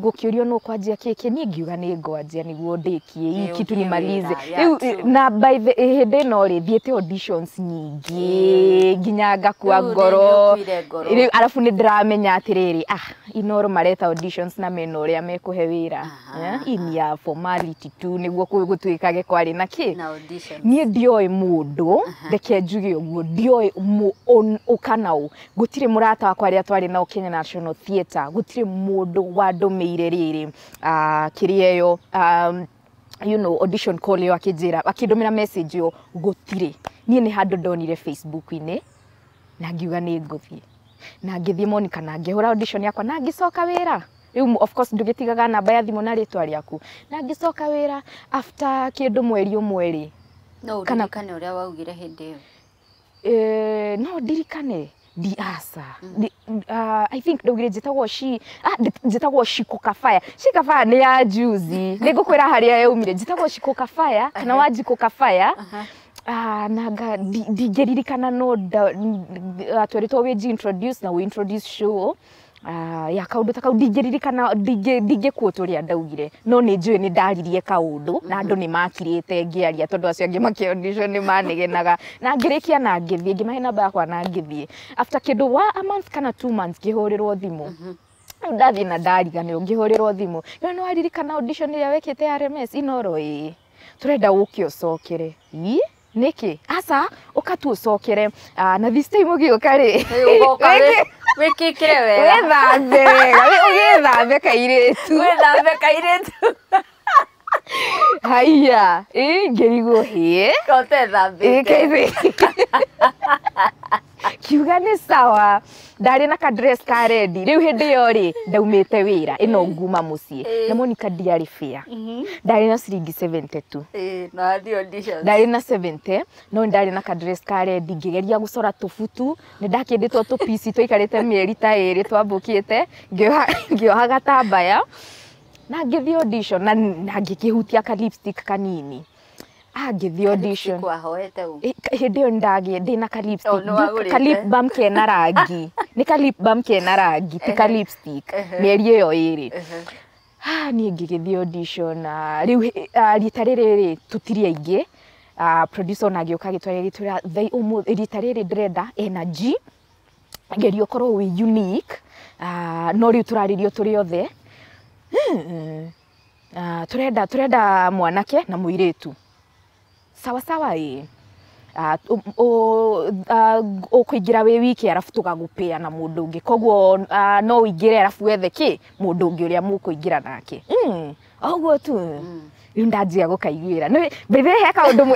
gũkĩũrio nũ kwanjia kĩkĩ niĩ ngiuga nĩ ngwanjia nĩguo ndĩkie hii kitu nimalize rĩu. Na by the hĩndĩ ĩno rĩ thiĩte auditions nyingĩ nginya ngakua ngoro rĩu, arabu nĩ ndĩramenya atĩrĩrĩ Inooro mareta auditions na mena ũrĩa mekũhe wĩra hii ni ya formality tu nĩguo gũtuĩkage kwarĩ na kĩ. Niĩ ndioĩ mũndũ, reke njuge ũguo ndioĩ ũkana ũ, gũtirĩ mũrata wakwa arĩa twarĩ nao Kenya National Theatre gũtirĩ mũndũ wandũmĩire rĩrĩ kĩrĩa ĩyo you know audition call ĩyo akĩnjĩra akĩndũmĩra message ĩyo gũtirĩ. Niĩ nĩ handũ ndonire Facebook-inĩ na ngiuga nĩ ngũthiĩ na ngĩthiĩ Monica na ngĩhũra audition yakwa na ngĩcoka wĩra. Rĩu of course ndũgĩtigaga namba ya thimũ na rĩtwa rĩaku na ngĩcoka wĩra after kĩndũ mweri ũmwe rĩ. No ũririkane ũrĩa waugire hĩndĩ ĩyo? No ndirikane di asa I think ndaugire njĩtagwo njĩtagwo Shiko Kafaya. Shiko Kafaya nĩ ya juzi nĩ ngũkwĩra harĩa yaumire njĩtagwo Shiko Kafaya kana Wanjikũ Kafaya. Na ndingĩririkana no tweritwo wĩ introduce na we introduce show ya kaũndũ ta kau ndingĩririkana ndingĩquote ũrĩa ndaugire no nĩ njũĩ nĩ ndaririe kaũndũ na andũ nĩ makirĩte ngĩaria tondũ acio angĩ makĩ audition nĩ manegenaga na ngĩrĩkia na ngĩthiĩ ngĩmahe namba yakwa na ngĩthiĩ after kĩndũ wa a month kana 2 months ngĩhũrĩrwo thimũ. Rĩu ndathiĩ na ndariganĩrwo ngĩhũrĩrwo thimũ no nĩ waririkana audition ĩrĩa wekĩte ya RMS Inooro ĩĩ tũrenda ũke ũcokere. Ĩ nĩkĩ aca ũka tu ũcokere na this time ũgĩũka rĩ wĩkĩkĩre wega wĩthambe wega ũgĩthambe kairĩtu wĩthambe kairĩtu haiya ĩ ngĩrigwo hĩ ũtethambĩte kiuga nĩ sawa. Ndarĩ na ka dress ka red rĩu hĩndĩ ĩyo rĩ ndaumĩte wĩra ĩno nguma mũciĩ na Monica ndiarĩ fair ndarĩ na ciringi 72 ndarĩ na 70 no ndarĩ na ka dress ka red ngĩgeria gũcora tũbutu nĩ ndakĩndĩtwo tũpici twaikarĩte mĩeri ta ĩrĩ twambũkĩte ngĩoha gatambaya na ngĩthiĩ audition na ngĩkĩhutia ka lipstick kanini. Ngĩthiĩ audition hĩndĩ ĩyo ndagĩ ndĩna ka lipstick ka lip balm kena rangi nĩ ka lip balm kena rangi ti ka lipstick mĩeri ĩyo ĩrĩ. Niĩ ngĩgĩthiĩ audition rĩu rita rĩrĩ rĩ tũtirĩ aingĩ producer ona agĩũka agĩtwaria agĩtwĩra ũmũthĩ rita rĩrĩ ndĩrenda energy geria ũkorwo wĩ unique no rĩu tũrarĩrio tũrĩ othe turenda mwanake na mũirĩtu sawa sawa ĩ ũkũingĩra wĩ wiki arabu tũgagũpĩa na mũndũ ũngĩ koguo no ũingĩre arabu wethe kĩ mũndũ ũngĩ ũrĩa mũkũingĩra nake ũguo tu rĩu ndanjia gũkaiguĩra by the way he kaũndũ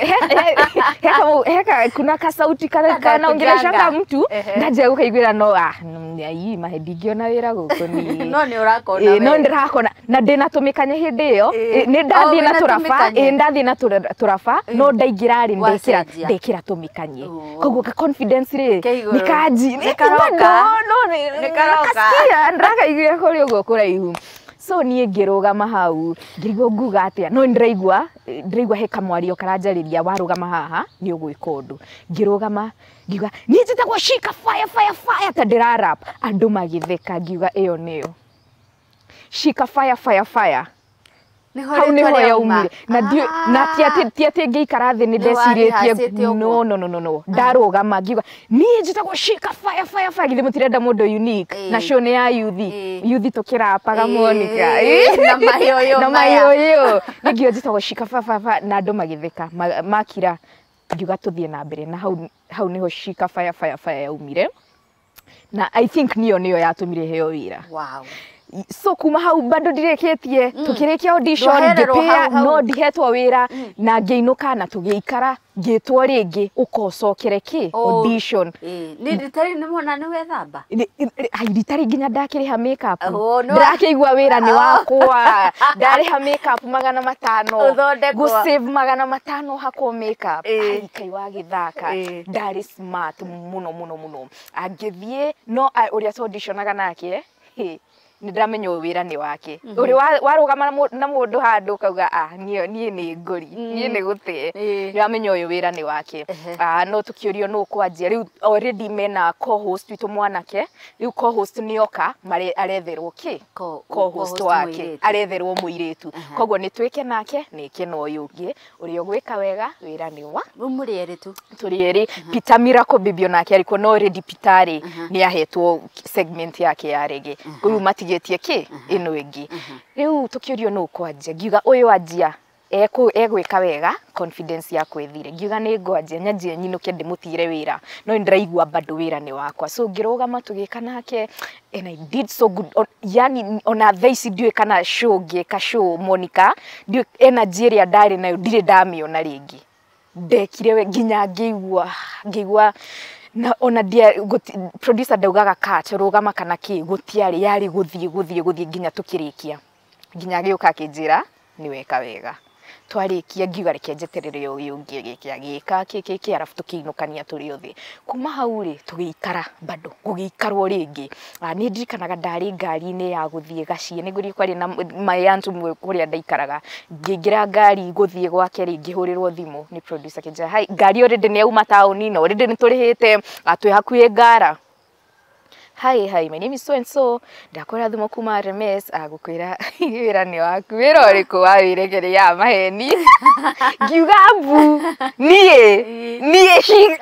he kuna kasauti kanaongeleshanga mtu ndanjia gũkaiguĩra no ai mahe ndingĩona wĩra gũkũ ni no nĩ ũrakona no ndĩrakona Na ndĩna tũmĩkanye hĩndĩ ĩyo, nĩ ndathiĩ na tũraba, ĩ ndathiĩ na tũraba, no ndaingĩra rĩ ndekĩra tũmĩkanye. Koguo ka confidence rĩ nĩ kanji nĩ karoka, nĩ karoka ndĩrakaiguire kũrĩ ũguo kũraihu. So niĩ ngĩrũgama hau ngĩrigwo nguga atĩa, no ndĩraigua he kamwario karanjarĩria, warũgama haha nĩ ũgwĩka ũndũ. Ngĩrũgama ngiuga niĩ njĩtagwo Shika fire fire fire, ta ndĩra rap, andũ magĩtheka, ngiuga ĩyo nĩyo Shika fire fire fire. Hau nĩho yaumire. Na na ti atĩ ngĩikara thĩ nĩ ndecirĩtie, no no no no, ndarũgama ngiuga niĩ njĩtagwo Shika fire fire fire, githĩ mũtirenda mũndũ unique, na show nĩ ya yuthi yuthi tũkĩrapaga Monica na mayoyo na mayoyo, nĩngĩo njĩtagwo Shika fire fire fire, na andũ magĩtheka makira, ngiuga tũthiĩ na mbere, na hau nĩho Shika fire fire fire yaumire, na I think niyo nĩyo yatũmire heo wĩra. Wow. So kuma hau bado ndirĩkĩtie, tũkĩrĩkia audition ngĩpĩa, no ndihetwo wĩra, na ngĩinũka na tũgĩikara, ngĩtwo rĩngĩ ũkocokere kĩ audition. Nĩ ritarĩ nĩ mona nĩ wethamba ritarĩ nginya ndakĩrĩha makeup, ndĩrakĩigua wĩra nĩ wakwa, ndarĩha makeup 500, gũ save 500 hakwo makeup, ai kai wagĩthaka, ndarĩ smart mũno mũno mũno. Angĩthiĩ no ũrĩa tu auditionaga nake, nĩ ndĩramenya ũyũ wĩra nĩ wake, ũrĩ warũgama na mũndũ handũ ũkauga ah niĩ nĩ ngũri, niĩ nĩ gũtee, ndĩramenya ũyũ wĩra nĩ wake. No tũkĩũrio nũ kwanjia rĩu, already mena co-host witũ mwanake, rĩu co-host nĩoka aretherwo kĩ co-host wake, aretherwo mũirĩtu, koguo nĩ twĩke nake nĩke na ũyũ ũngĩ ũrĩa ũgwĩka wega, wĩra nĩ wa mũrĩ erĩ tu, tũrĩ erĩ. Peter Miracle Baby onake arĩkuo, no already Peter rĩ nĩ ahetwo segment yake ya reggae, rĩu matigĩtie kĩ ĩno ĩngĩ. Rĩu tũkĩũrio nũ kwanjia, ngiuga ũyũ anjia egwĩka wega, confidence yakwa ĩthire, ngiuga nĩ ngwanjia nyanjie nyinũke ndĩmũtigĩre wĩra, no nĩndĩraigua bado wĩra nĩ wakwa. So ngĩrũgama tũgĩka nake, and I did so good. Yani ona thaa ici ndiũĩ kana show ngĩka show Monica, ndiũĩ energy ĩrĩa ndarĩ nayo ndirĩ ndamĩona rĩngĩ. Ndekire we nginya ngĩigua na ona dia producer ndaugaga cut rũgama kana kĩ, gũtiarĩ, yarĩ gũthiĩ nginya tũkĩrĩkia, nginya agĩũka akĩnjĩra nĩ weka wega. Twarĩkia ngiuga reke njeterere ũyũ ũngĩ agĩke agĩka kĩ arabu tũkĩinũkania tũrĩ othe. Kuma hau rĩ tũgĩikara bado gũgĩikarwo rĩngĩ. Nĩ ndirikanaga ndarĩ ngari-inĩ ya gũthiĩ Gaciĩ, nĩguo kwarĩ na my aunt ũmwe kũrĩa ndaikaraga, ngĩingĩra ngari gũthiĩ gwake rĩ, ngĩhũrĩrwo thimũ nĩ producer akĩnjĩra hi, ngari already nĩ yauma taũni na already nĩ tũrĩhĩte, twĩ hakuhĩ Ngara. Hi, hi, my name is so and so. Ndakora thimũ kuma RMS, agũkwĩra wĩra nĩ waku, wĩra ũrĩkũ wa wĩrekereria ya maheni. Ngiuga mbu, niĩ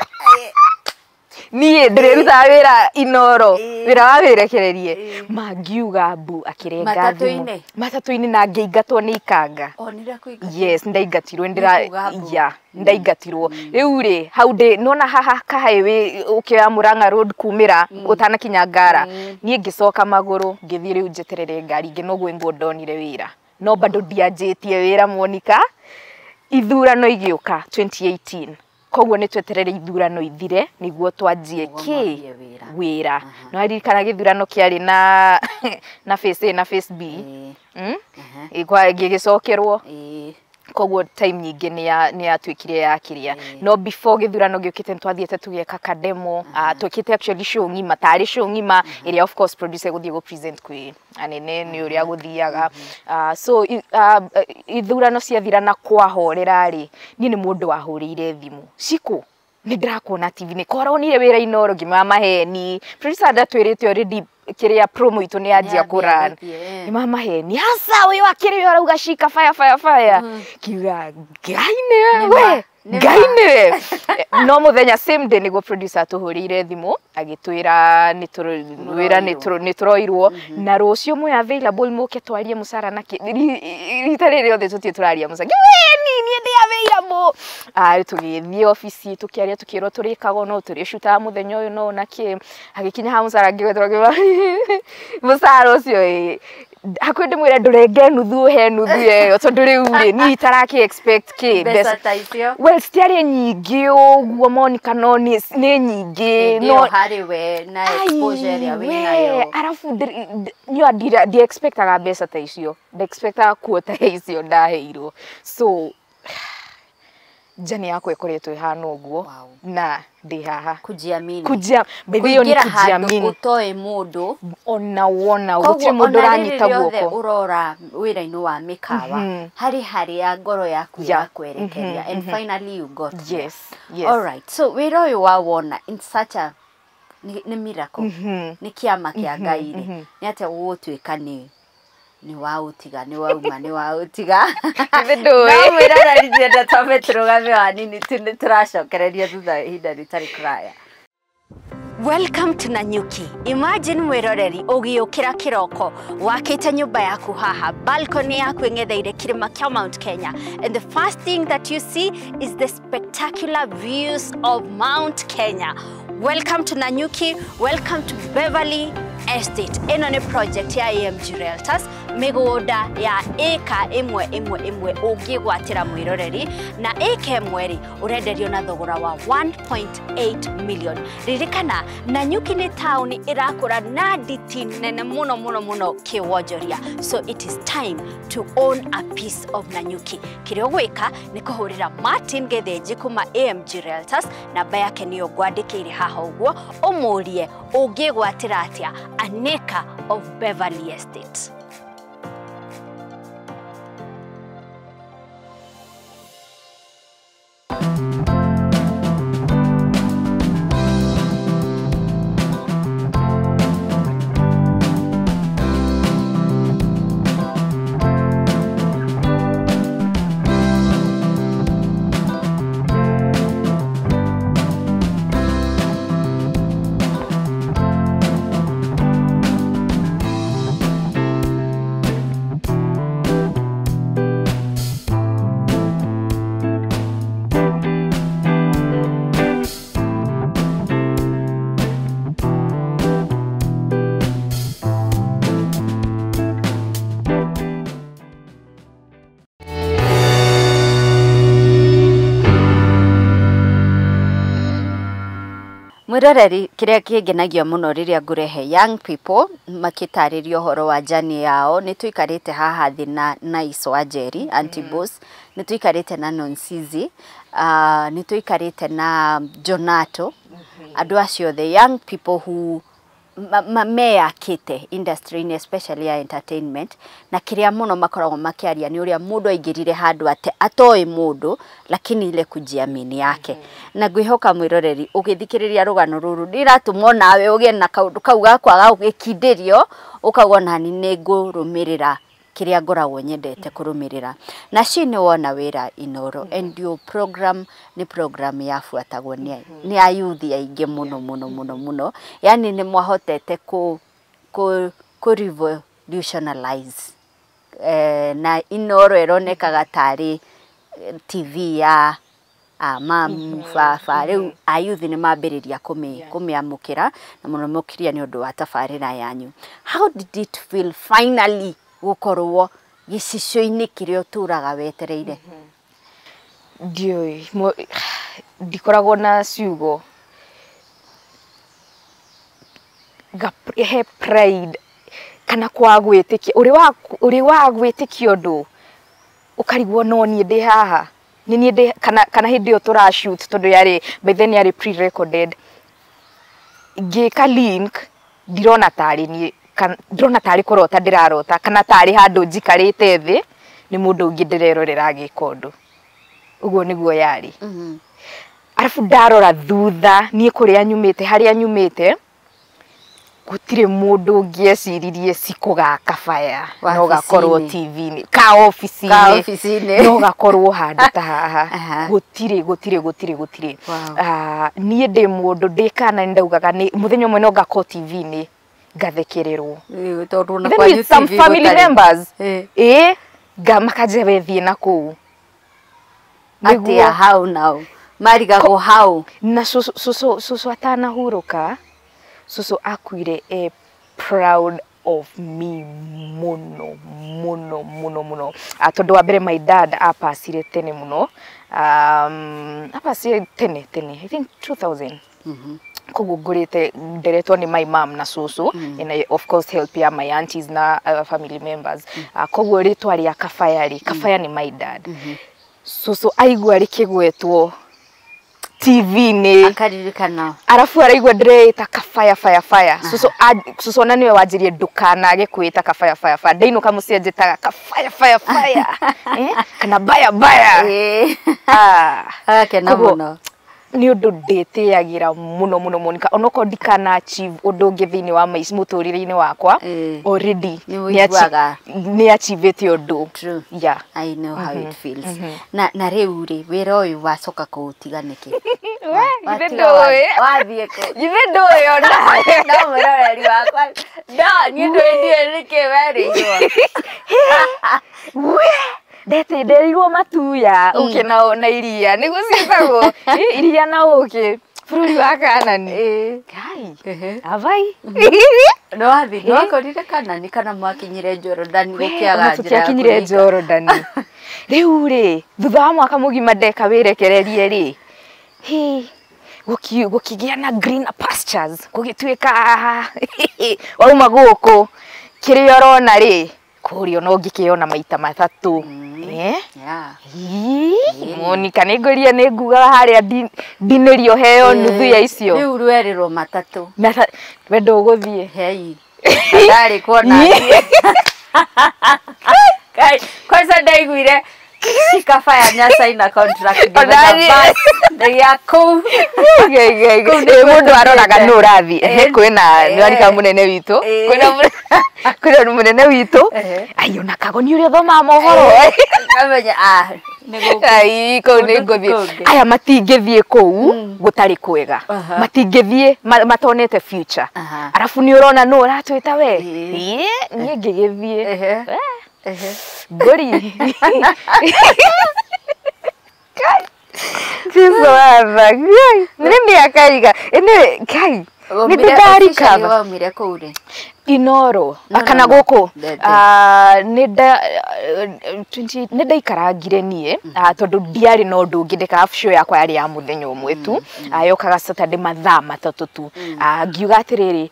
niĩ ndĩrĩrutaga wĩra Inoro, wĩra wa wĩrekererie. Ma ngiuga mbu, akĩrenga thimũ. Matatũ-inĩ, na ngĩingatwo nĩ ikanga. Yes, ndaingatirwo, ndaingatirwo. Rĩu rĩ hau ndĩ nona haha kahighway ũkĩoya Murang'a Road kumĩra ũtanakinya Ngara, niĩ ngĩcoka magũrũ ngĩthiĩ rĩu njeterere ngari ingĩ, no gwĩngwo ndonire wĩra, no bado ndianjĩtie wĩra Monica. Ithurano igĩũka 2018, koguo nĩ tweterere ithurano ithire nĩguo twanjie kĩ wĩra. No aririkana gĩthurano kĩarĩ na phase A na phase B, gĩgĩcokerwo, koguo time nyingĩ nĩ yatuĩkire ya kĩrĩa. No before gĩthurano gĩũkĩte nĩ twathiĩte tũgĩka kademo, twĩkĩte actually show ng'ima, tarĩ show ng'ima ĩrĩa of course producer gũthiĩ gũ present kwĩ anene nĩ ũrĩa gũthiaga. So ithurano ciathira na kwahorera rĩ, niĩ nĩ mũndũ wahũrĩire thimũ, Cikũ nĩ ndĩrakuona TV-inĩ, koronire wĩra Inoro, ngĩmera maheni, producer ndatwĩrĩte already kĩrĩa promo itũ nĩ yanjia kũrun, nĩ mamaheni, aca ũyũ akĩrĩ ũyũ arauga Shika fire fire fire, ngiuga Ngai nĩwe we, Ngai nĩwe. No mũthenya same day nĩguo producer atũhũrĩire thimũ agĩtwĩra wĩra nĩ tũroirwo, na rũciũ mwĩ available mũke twarie mũcara na kĩ, rita rĩrĩ rĩothe tũtirĩ tũraria mũcara, niĩ ndĩ available. Tũgĩthiĩ obici tũkĩaria, tũkĩrwo tũrĩkagwo no tũrĩcutaga mũthenya ũyũ no na kĩ, agĩkinya ha mũcara ngĩgwetwo mũcara ũcio Hakuhĩ ndĩmwĩre ndũrenge nuthu he nuthu ĩyo tondũ rĩu rĩ niĩ itaraki expect kĩ Mbeca ta icio. Well, citiarĩ nyingĩ ũguo Monica, no nĩ nyingĩ. No harĩ we na exposure ĩrĩa wĩ nayo. Arabu niĩ ndi expectaga mbeca ta icio, ndi expectaga kuota icio ndaheirwo. So journey yakwa ĩkoretwo ĩhana ũguo na ndĩ haha. Kujiamini. Kũingĩra handũ ũtoĩ mũndũ ona wona gũtirĩ mũndũ ũranyita guoko. Ũrora wĩra-inĩ wa mĩkawa harĩ harĩa ngoro yaku yakwerekeria and finally you got there. Yes, yes. All right. So wĩra ũyũ wa wona in such a nĩ miracle. Nĩ kĩama kĩa Ngai rĩ. Nĩ atĩa gũgũtuĩka nĩ waũtiga nĩ wauma nĩ waũtiga. No mwĩroreri ndĩrenda twambe tũrũgame hanini tu nĩ tũracokereria thutha wa ihinda rĩtarĩ kũraya. Welcome to Nanyuki. Imagine mwĩroreri ũgĩũkĩra kĩroko wakĩte nyũmba yaku haha, balcony yaku ĩng'etheire kĩrĩma kĩa Mount Kenya, and the first thing that you see is the spectacular views of Mount Kenya. Welcome to Nanyuki, welcome to Beverly Estate. Ĩno nĩ project ya AMG Realtors, mĩgũnda ya ĩka ĩmwe ĩmwe ĩmwe ũngĩgwatĩra mwĩroreri, na ĩka ĩmwe rĩ ũrenderio na thogora wa 1.8 million. Ririkana Nanyuki nĩ taũni ĩrakũra na nditi nene mũno mũno mũno kĩwonjoria, so it is time to own a piece of Nanyuki. Kĩrĩa ũgwĩka nĩ kũhũrĩra Martin Githinji kuma AMG Realtors, namba yake nĩyo ngwandĩkĩire haha ũguo, ũmũrie ũngĩgwatĩra atĩa an acre of Beverly Estate. Mwĩroreri, kĩrĩa kĩngenagia mũno rĩrĩa ngũrehe young people makĩtarĩria ũhoro wa journey yao, nĩ tũikarĩte haha thĩ na Nice Wanjeri, Auntie Boss, nĩ tũikarĩte na Nonsizi, nĩ tũikarĩte na Jonato, andũ acio the young people who meyakĩte industry-inĩ especially ya entertainment, na kĩrĩa mũno makoragwo makĩaria nĩ ũrĩa mũndũ aingĩrire handũ atoĩ mũndũ lakini ile kujiamini yake. Na ngwĩhoka mwĩroreri ũgĩthikĩrĩria rũgano rũrũ ndĩratũmwo nawe ũgĩe na kaũndũ kau ga kwaga gũgĩkindĩrio ũkauga nani nĩ ngũrũmĩrĩra kĩrĩa ngoragwo nyendete kũrũmĩrĩra. Na ci nĩ wona wĩra Inoro, and your program nĩ program yabuatagwo nĩ ayuthi aingĩ mũno mũno mũno mũno, yani nĩ mwahotete kũ revolutionalize na Inoro ĩronekaga tarĩ TV ya mamu baba. Rĩu ayuthi nĩ mambĩrĩria kũmĩamũkĩra na mũno makĩria nĩ ũndũ wa tabarĩra yanyu. How did it feel finally gũkorwo gĩcicio-inĩ kĩrĩa ũtũraga wetereire? Ndiũĩ, ndikoragwo na ciugo. He pride kana kwa gwĩtĩkia, ũrĩ wa gwĩtĩkia ũndũ ũkarigwo no niĩ ndĩ haha, nĩ niĩ ndĩ kana hĩndĩ ĩyo tũra shoot tondũ yarĩ by then yarĩ pre-recorded, ngĩka link ndirona tarĩ niĩ, ndĩrona tarĩ kũrota ndĩrarota kana tarĩ handũ njikarĩte thĩ nĩ mũndũ ũngĩ ndĩrerorera agĩka ũndũ. Ũguo nĩguo yarĩ. Arabu ndarora thutha niĩ kũrĩa nyumĩte, harĩa nyumĩte gũtirĩ mũndũ ũngĩeciririe cikũgaka baya no gakorwo TV-inĩ ka ofici-inĩ no gakorwo handũ ta haha. Gũtirĩ gũtirĩ gũtirĩ gũtirĩ. Niĩ ndĩ mũndũ ndĩ kana ndaugaga nĩ mũthenya ũmwe no ngakorwo TV-inĩ ngathekererwo tondũ na some family members makanja wethiĩ na kũu atia how now marigagwo how na cucu atanahurũka, cucu akuire e proud of me muno muno muno muno. Tondu wa mbere, my dad apacire tene muno, apacire tene tene, I think 2000. Koguo ngũrĩte nderetwo nĩ my mom na cũcũ, and I, of course, help ya my aunties na other family members. Koguo rĩtwa rĩa Kabaya rĩ, Kabaya nĩ my dad. Cũcũ aigua rĩkĩgwetwo TV-inĩ, akaririkana. Arabu araigua ndĩreĩta Kabaya faya faya. Cũcũ cũcũ ona nĩwe wanjirie, "Ndũkanage kwĩta Kabaya faya faya." Ndainũka mũciĩ njĩtaga Kabaya faya faya, eh? Kana baya baya. Ah. Agakena Koguo, mũno. Nĩ ũndũ ndĩtĩagĩra mũno mũno, Monica, onokorwo ndikana achieve ũndũ ũngĩ thĩinĩ wa maica mũtũrĩre-inĩ wakwa, already Nĩ ũiguaga. Nĩ achievĩte ũndũ. True. Yeah. I know how it feels. Na rĩu rĩ, wĩra ũyũ wacoka kũũtiga nĩkĩ? We, githĩ Watiga ndũĩ? Wathiĩ kũ? Githĩ ndũĩ ona? No mwĩroreri wakwa, no niĩ ndũĩ, ndiũĩ nĩkĩ werĩirwo. We, ndete nderirwo matuya ũkĩ na iria nĩguo ciĩtagwo. Iria na ũkĩ, bũrũri wa Kanani. Ngai abai. Nĩ wathiĩ, nĩ wakorire Kanani kana mwakinyire Jorodani gũkĩaga Ona njĩra ya tũtiakinyire kũringa? Jorodani. Rĩu rĩ, thutha wa mwaka mũgima ndeka wĩrekererie rĩ, hĩ, gũkĩgĩa na green pastures, gũgĩtuĩka wauma gũkũ kĩrĩa ũrona rĩ kũrĩa ona ũngĩkĩona maita matatũ. Eh? Yeah. Ii, Monica, nĩ ngũria nĩ ngugaga harĩa ndinĩrio heo nuthu ya icio. Rĩu rwerĩrwo matatũ. We ndũgũthiĩ. Hei, ndarĩ kuona niĩ. Kai, kwanza ndaiguire Shikafaya nĩacaina contract ngĩmenya bas, nĩ kũu. Kũu nĩkuo Mũndũ aroraga tũthiĩte. nũ ũrathiĩ. Ehe, kwĩna nĩwarika mũnene witũ, kwĩna mũnene witũ. Ai, ona Kagoni ũrĩa ũthomaga mohoro. Ngamenya ah, nĩ gũkũ. Ai, kũu nĩ Kũndũ ti ngũthiĩ. kũngĩ. Aya matingĩthiĩ kũu gũtarĩ kwega, matingĩthiĩ matonete future. Arabu nĩ ũrona nũ ũratwĩta we. Ĩĩ, niĩ ngĩgĩthiĩ. Eh, ngũri Jesu watha Ngai, nĩ mĩaka iga ĩnĩ Ngai nĩ Waumire officially ndĩndarikaba. Waumire kũu rĩ? Inoro. No, Kana no, no. gũkũ? Ah, nĩ nda 20 nĩ ndaikarangire niĩ, tondũ ndiarĩ na ũndũ ũngĩ ndĩkaga. Show yakwa yarĩ ya mũthenya ũmwe tu. Yokaga Saturday mathaa 3 tu. Ngiuga atĩrĩrĩ,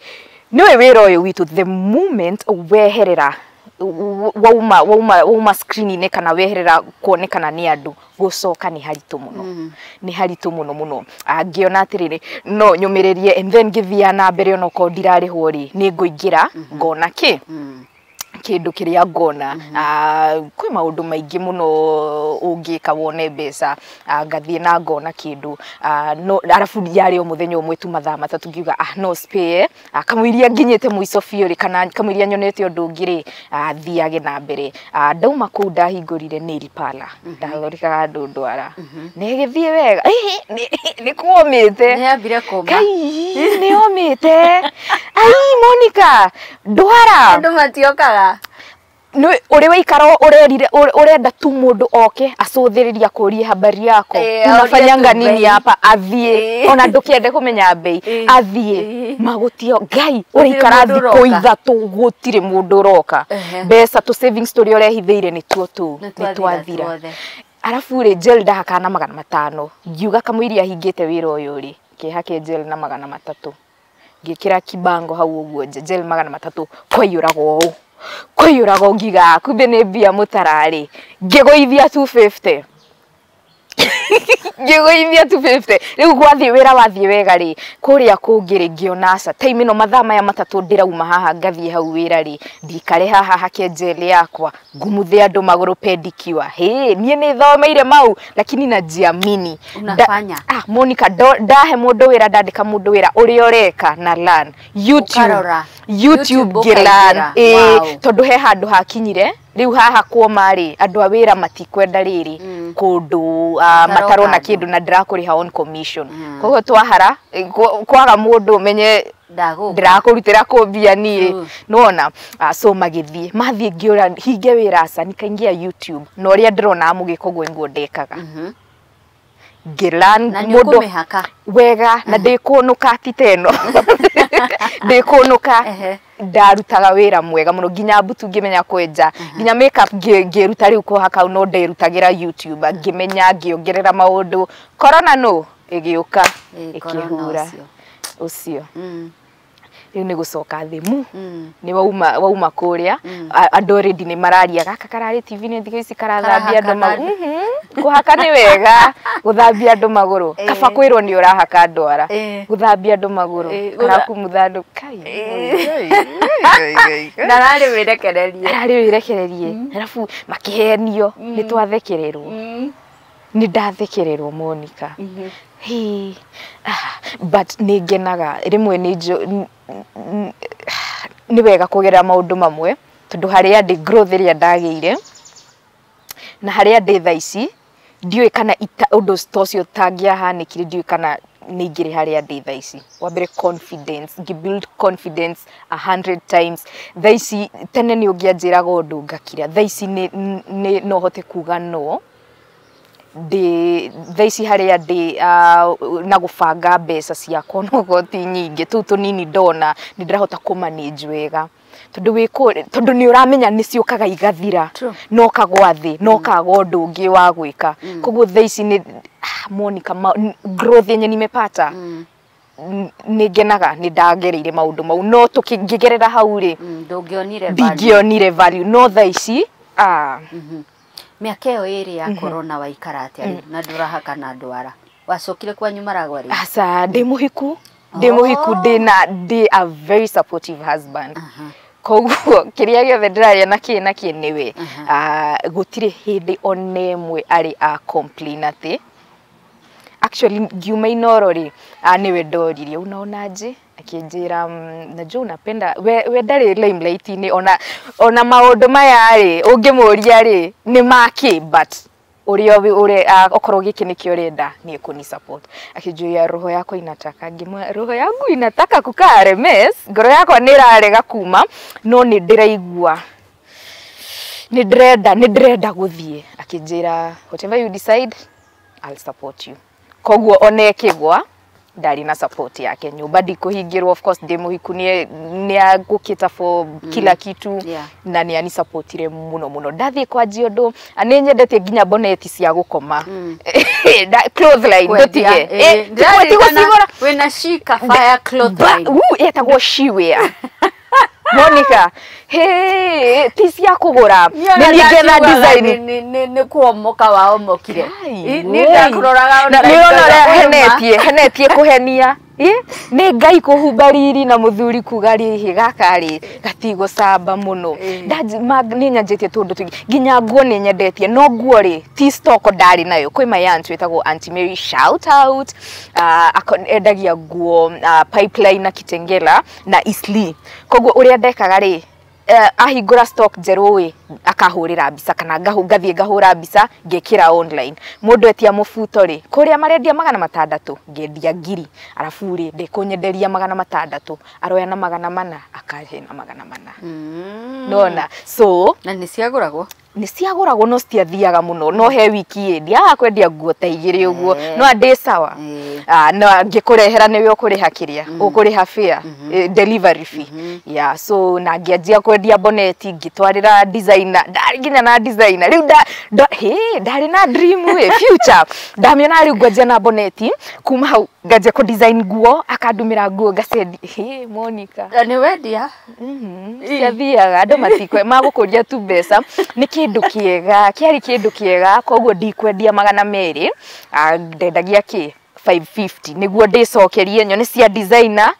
nĩwe wĩra ũyũ witũ, the moment weherera, wauma screen-inĩ kana weherera kuonekana nĩ andũ, gũcoka nĩ haritũ mũno, nĩ haritũ mũno mũno. Ngĩona atĩrĩrĩ, no nyũmĩrĩrie and then ngĩthiaga na mbere, onokorwo ndirarĩhwo rĩ, nĩ ngũingĩra ngona kĩ kĩndũ kĩrĩa ngona. Kwĩ maũndũ maingĩ mũno ũngĩka wone mbeca. Ngathiĩ na ngona kĩndũ. No arabu yarĩ o mũthenya ũmwe tu mathaa 3, ngiuga ah, no spare. Kamũiria nginyĩte mũico biũ rĩ, kana kamũiria nyonete ũndũ ũngĩ rĩ, thiage na mbere. Ndauma kũu ndahingũrire nail parlour, ndathondekaga andũ ndwara na ĩgĩthiĩ wega. Nĩ kuomĩte. Nĩ yambire kũma. Kai, nĩ omĩte. Ai, Monica, ndwara. Andũ matiokaga. Nĩ ũrĩ waikara ũrerire ũrenda tu mũndũ oke acũthĩrĩria akũrie habari yako, unafanyanga aurie tu nini bei. hapa, athiĩ. Ona ndũkĩende kũmenya bei, athiĩ. Magũtio Ngai ũraikara mũndũ thikũ ũroka. 3 gũtirĩ mũndũ ũroka. Mbeca tũ savings tũrĩa ũrehithĩire nĩtuo tũu Nĩ nĩ twathira twathira. tuothe. Arabu rĩ, gel ndahakaga na 500. Ngiuga kamũiria hingĩte wĩra ũyũ rĩ, kĩhake gel na 300, ngĩkĩra kibango hau ũguo nja, gel 300, kwaiyũraga ũũ, kwaiyũraga ũũ. Ngiuga kumbe nĩ mbia mũtararĩ. Ngĩgũithia 250, ngĩgũithia 250. Rĩu gwathiĩ wĩra wathiĩ wega rĩ, kũrĩa kũngĩ rĩ, ngĩona aca, time ĩno mathaa maya 3 ndĩrauma haha ngathiĩ hau wĩra rĩ, ndikare haha hake gel yakwa ngumuthe andũ magũrũ pedicure. Hĩ, niĩ nĩ thomeire mau, lakini najiamini. Unafanya. Ah, Monica, ndahe mũndũ wĩra, ndandĩka mũndũ wĩra ũrĩa ũreka na learn YouTube. Ũkarora. YouTube. YouTube Ngĩlearn. ũkaingĩra. Ĩĩ. Tondũ he handũ hakinyire rĩu haha kuoma rĩ, andũ a wĩra matikwenda rĩrĩ kũndũ matarona andũ. Kĩndũ na ndĩrakũrĩha on commission. Koguo twahara kwaga mũndũ ũmenye Ndagũka. Ndĩrakũrutĩra kũ mbia niĩ? True. Nĩwona? So magĩthiĩ mathiĩ, ngĩũra hinge wĩra aca, nikaingia YouTube na ũrĩa ndĩrona mũgĩka ũguo nĩguo ndekaga. Ngĩlearn Na nĩ ũkũmĩhaka. Wega, na ndĩkũnũka, ti ta ĩno ndĩkũnũka. Ndarutaga wĩra mwega mũno, nginya mbutu ngĩmenya kwenja, nginya makeup ngĩruta rĩu kũhaka no nderutagĩra YouTube, ngĩmenya, ngĩongerera maũndũ. Corona no ĩgĩũka. Corona. Ĩkĩhura ũcio. Ũcio rĩu nĩ gũcoka thĩ mu. Nĩ wauma wauma kũrĩa, andũ already nĩ mararia gaka kararĩ TV-inĩ thikũ ici karathambia andũ Karahaka magũrũ. Kũhaka nĩ wega, gũthambia andũ magũrũ kaba kwĩrwo nĩ ũrahaka ndwara. Gũthambia andũ magũrũ, karakumutha andũ kai. Na rarĩ wĩrekererie. Ararĩ wĩrekererie, arabu makĩhenio nĩ twathekererwo. Nĩ ndathekererwo, Monica. Hey, but nĩ ngenaga rĩmwe nĩ nĩ wega kũgerera maũndũ mamwe, tondũ harĩa ndĩ, growth ĩrĩa ndagĩire na harĩa ndĩ thaa ici, ndiũĩ kana ũndũ ta ũcio ũtangĩahanĩkire, ndiũĩ kana nĩ ingĩrĩ harĩa ndĩ thaa ici. Wa mbere, confidence, ngĩ build confidence 100 times thaa ici. Tene nĩ ũngĩanjĩraga ũndũ ngakira, thaa ici nĩ no hote kuga no ndĩ thaa ici harĩa ndĩ, na gũbanga mbeca ciakwa, onokorwo ti nyingĩ, tũu tũnini ndona nĩ ndĩrahota kũ manage wega, tondũ wĩ tondũ nĩ ũramenya nĩ ciũkaga igathira. No ũkagwa thĩ, no ũkaga ũndũ ũngĩ wa gwĩka. Koguo thaa ici nĩ Monica, growth yenye nimepata, nĩ ngenaga nĩ ndagereire maũndũ mau, no tũkĩngĩgerera hau rĩ, Ndũngĩonire value. Ndingĩonire value, no thaa ici Mĩaka ĩyo ĩrĩ ya corona waikara atĩa rĩu na ndũrahaka na ndwara? Wacokire kwanyu Maragwa rĩ? Aca, ndĩ mũhiku, ndĩ mũhiku, ndĩ na ndĩ a very supportive husband. Koguo kĩrĩa gĩothe ndĩraria na kĩ na kĩ nĩwe. Gũtirĩ hĩndĩ ona ĩmwe arĩ a complain atĩ. Actually, ngiuma Inoro rĩ, nĩwe ndoririe, "Unaonaje?" Akĩnjĩra, "Najua unapenda we ndarĩ limelight-inĩ ona maũndũ maya rĩ, ũngĩmũria rĩ nĩ makĩ, but ũrĩa ũrĩa okorwo gĩkĩ nĩkĩo ũrenda, nĩ ekũni support." Akĩnjũria, "Roho yako inataka?" Ngĩmwĩra, "Roho yangu inataka kukaa Remes, ngoro yakwa nĩ ĩrarega kuma, no nĩ ndĩraigua nĩ ndĩrenda gũthiĩ." Akĩnjĩra, "Whatever you decide, I'll support you." Koguo ona ĩkĩgwa ndarĩ na support yake. Nyũmba ndikũhingĩrwo, of course ndĩ mũhiku, nĩ agũkĩta for kila kitu. Na nĩ anisupportire mũno mũno ndathiĩ kwanjia ũndũ. Nĩ nyendetie nginya boneti cia gũkoma. Clothesline ndũtige. Ti gũcigũra. Wĩna Shika Fire clothesline. Ĩtagwo Shewear, Monica. Hey, ti cia kũgũra, nĩ niĩ ngena design. Nĩ kuomoka waomokire. Kai, Niĩ ndakũroraga. Na nĩ ũrona ũrĩa henetie henetie kũhenia. Ĩ, nĩ Ngai kũhumba riri na mũthuri kuga rĩhĩ gaka rĩ gatigũcamba mũno. Nĩ nyanjĩtie tũndũ tũingĩ, nginya nguo nĩ nyendetie, no nguo rĩ ti stock ndarĩ nayo. Kwĩ my aunt wĩtagwo Aunty Mary, shout out, endagia nguo Pipeline na Kitengela na Eastleigh. Koguo ũrĩa ndekaga rĩ, ahingũra stock njerũ ĩ, akahũrĩra mbica kana ngathiĩ ngahũra mbica ngĩkĩra online. Mũndũ etia mũbuto rĩ, kũrĩa marendia 600, ngendia 1000, arabu rĩ ndĩkũnyenderia 600, aroya na 400, akahe na 400. Nona so Na nĩ ciagũragwo? Nĩ ciagũragwo, no citiathiaga mũno, no he wiki ĩ ndiagaga kwendia nguo ta igĩrĩ ũguo. No andĩ sawa. No ngĩkũrehera nĩwe ũkũrĩha kĩrĩa ũkũrĩha fare, delivery fee. Yeah, so na ngĩanjia kwendia boneti, ngĩtwarĩra designer, ndarĩ nginya na designer rĩu nda he ndarĩ na dream ĩ future ndamĩona rĩu ngwanjia na boneti. Kuma hau nganjia kũ design nguo, akandumĩra nguo ngacendi. He Monica. Na nĩ wendia? Ciathiaga, andũ matikwe magũkũria tu mbeca, nĩ kĩndũ kĩega, kĩarĩ kĩndũ kĩega. Koguo ndikwendia 200, ndendagia kĩ 550 nĩguo ndĩcokerie nyone cia designer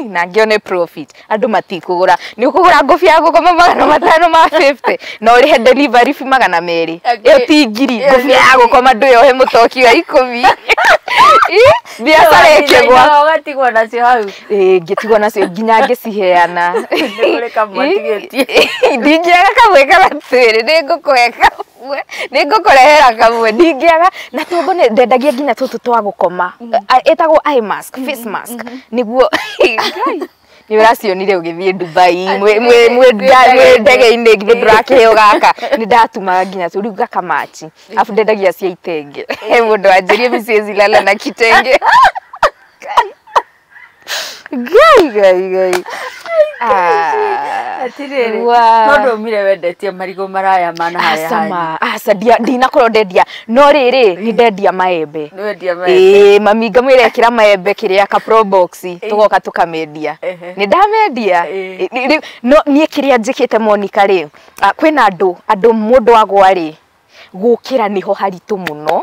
na ngĩone profit. Andũ matikũgũra, nĩ ũkũgũra ngũbia ya gũkoma 550 na ũrĩhe delivery fee 200, ĩyo ti ngiri. Ngũbia ya gũkoma ndũyohe mũtoki wa 10, biacara ĩkĩgwa. Ũgatigwo nacio hau. Ĩĩ, ngĩtigwo nacio nginya ngĩciheana. Nĩ kũrĩ kamwe ũtigĩtie. Ndingĩaga kamwe kana twĩrĩ, nĩ ngũkũhe kamwe, nĩ ngũkũrehera kamwe, ndingĩaga. Na tombo nĩ ndendagia nginya tũtũ twa gũkoma, ĩtagwo eye mask, face mask, nĩguo Ngai, Nĩ ũracionire ũgĩthiĩ Dubai mwĩ ndege-inĩ, githĩ ndũrakĩheo gaka? Nĩ ndatumaga nginya rĩu gakamachi, afu ndendagia cia itenge. He mũndũ wanjĩrie mi siwezi lala na kitenge. Ngai ngai ngai. Ah, Atirĩrĩ, wa. No ndũmire wendetie marigũ maraya mana harĩa hanyu. Aca, aca, ndinakorwo ndendia, no rĩrĩ, nĩ ndendia maembe. Nĩ wendia maembe. Ĩĩ, mami ngamwĩra ĩkĩra maembe kĩrĩa ka probox, tũgoka tũkamendia. Nĩ ndamendia. Rĩu no niĩ kĩrĩa njĩkĩte, Monica, rĩ, kwĩna andũ mũndũ agwa rĩ, gũkĩra nĩho haritũ mũno,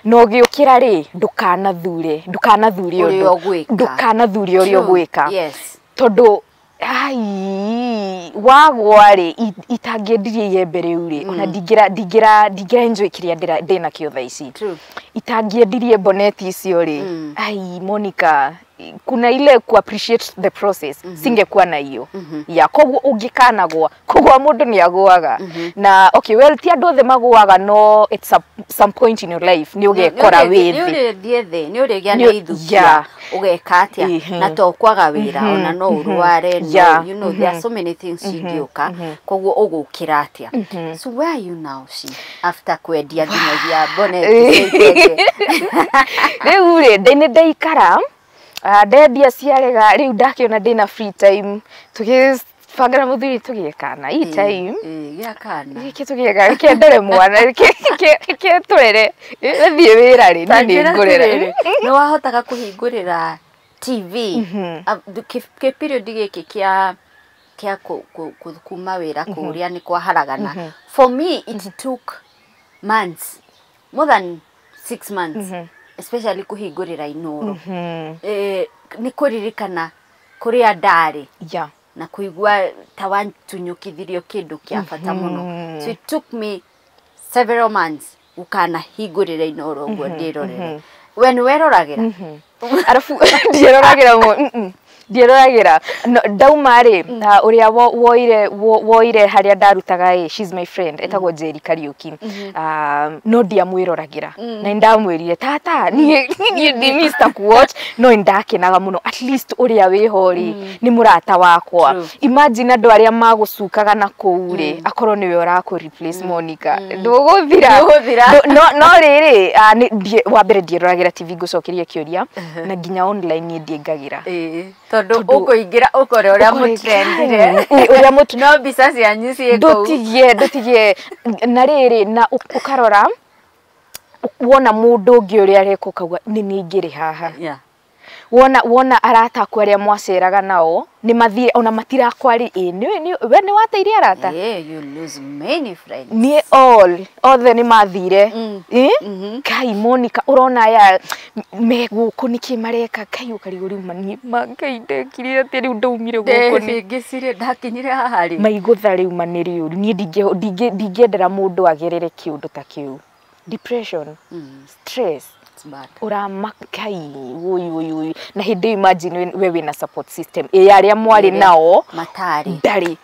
na ũgĩũkĩra rĩ, ndũkanathure ũrĩa ũndũ, ũgwĩka. Ndũkanathure ũrĩa ũgwĩka, tondũ ai wagwa rĩ, itangĩendirie iembe rĩu rĩ, ona ndingĩra enjoy kĩrĩa ndĩnakĩo thaa ici. Itangĩendirie boneti icio rĩ, ai Monica, kuna ile ku appreciate the process singekuwa na hiyo ya. Koguo ũngĩkanagwa, kũgwa mũndũ nĩ agũaga na okay, well, ti andũ othe magũaga, no it's a, some point in your life nĩ ũgekora wĩ Nĩ thĩ. ũrĩthiĩ thĩ, nĩ ũrĩgĩa na ithukia, ũgeka atĩa, na to kwaga wĩra, ona no ũrware, no, there are so many things cingĩũka, koguo ũgũkĩra atĩa? So where are you now, she after kwendia nginyagia boneti cia itenge? Rĩu rĩ, nĩ ndaikara, ndendia ciarega, rĩu ndakĩona ndĩna free time, tũgĩbanga na mũthuri tũgĩe kana hii time. Ĩĩ, gĩa kana. Gĩkĩ tũgĩe, reke ndere mwana, reke tũrere, thiĩ wĩra rĩ, niĩ nĩ ngũrera. Nĩ wahotaga kũhingũrĩra TV kĩ period gĩkĩ kĩa kuma wĩra kũrĩa nĩ kwaharagana? For me it took months, more than 6 months, especially kũhingũrĩra Inoro. Nĩ kũririkana kũrĩa ndarĩ na kũigua ta watunyũkithirio kĩndũ kĩa bata mũno. So it took me several months gũkanahingũrĩra Inoro ũguo ndĩrorere. We nĩ weroragĩra? Arabu ndieroragĩra ndieroragĩra. No, ndauma rĩ, ũrĩa woire harĩa ndarutaga ĩ, she's my friend, etagwo Njeri Kariũki. No ndiamwĩroragĩra, na nĩndamwĩrire, tata, niĩ ndi Mr. Kuwatch, no nĩndakenaga mũno at least ũrĩa wĩho rĩ, nĩ mũrata wakwa. Imagine andũ arĩa magũcukaga na kũu rĩ, akorwo nĩwe ũrakũ replace, Monica, ndũgũthira. Ndũgũthira. No rĩrĩ, wa mbere ndieroragĩra TV, ngũcokeria kĩũria, na nginya online niĩ ndiaingagĩra. Ĩĩ, tondũ ũkũingĩra ũkore ũrĩa mũtrendire. Ũrĩa no mbica cianyu ciĩ kũu. Ndũtigie na rĩrĩ, na ũkarora wona mũndũ ũngĩ ũrĩa areka, ũkauga nĩ niĩ ingĩrĩ haha. Wona arata aku arĩa mwaceraga nao nĩ mathire, ona matirakwari ĩ we nĩ wateire arata. Yeah, you lose many friends. Niĩ all othe nĩ mathire. Ĩ Kai Monica, ũrona aya me gũkũ nĩkĩ mareka? Kai, ũkarigwo rĩu mani ma Ngai, ndekire atĩa rĩu ndaumire gũkũ nĩ Ndĩbĩngĩcire ndakinyire haha rĩ. Maigũtha rĩu ma nĩ rĩũru. Niĩ ndingĩendera mũndũ agerere kĩũndũ ta kĩu, depression, stress. It's bad. Ũramakai woi woi woi, na hĩndĩ ĩyo imagine we wĩna support system ĩ arĩa mwarĩ Ĩrĩa nao matarĩ. Ndarĩ.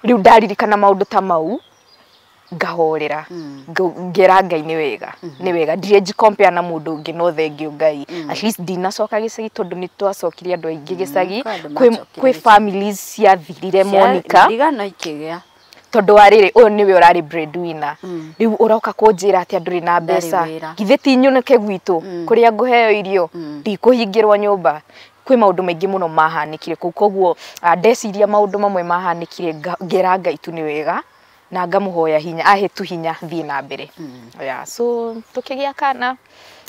Rĩu ndaririkana maũndũ ta mau ngahorera. Ngera Ngai nĩ wega, nĩ wega, ndirĩ compare na mũndũ ũngĩ, no thengio Ngai, at least ndinacoka gĩcagi, tondũ nĩ twacokire andũ aingĩ gĩcagi. Kwĩ andũ kwĩ macokire kwĩ gĩcagi. Families ciathirire, Monica, ndigano ikĩgĩa. Tondũ wa rĩrĩ, ũyũ nĩwe ũrarĩ breadwinner, rĩu ũroka kũnjĩra atĩ ndũrĩ na mbeca. Wĩra. Githĩ ti nyũnũke gwitũ kũrĩa ngũheo irio, ndikũhingĩrwo nyũmba? Kwĩ maũndũ maingĩ mũno mahanĩkire kũu, koguo ndeciria maũndũ mamwe mahanĩkire, ngera Ngai tu nĩ wega, na ngamũhoya hinya, ahe tu hinya thiĩ na mbere. Yeah, so tũkĩgĩa kana.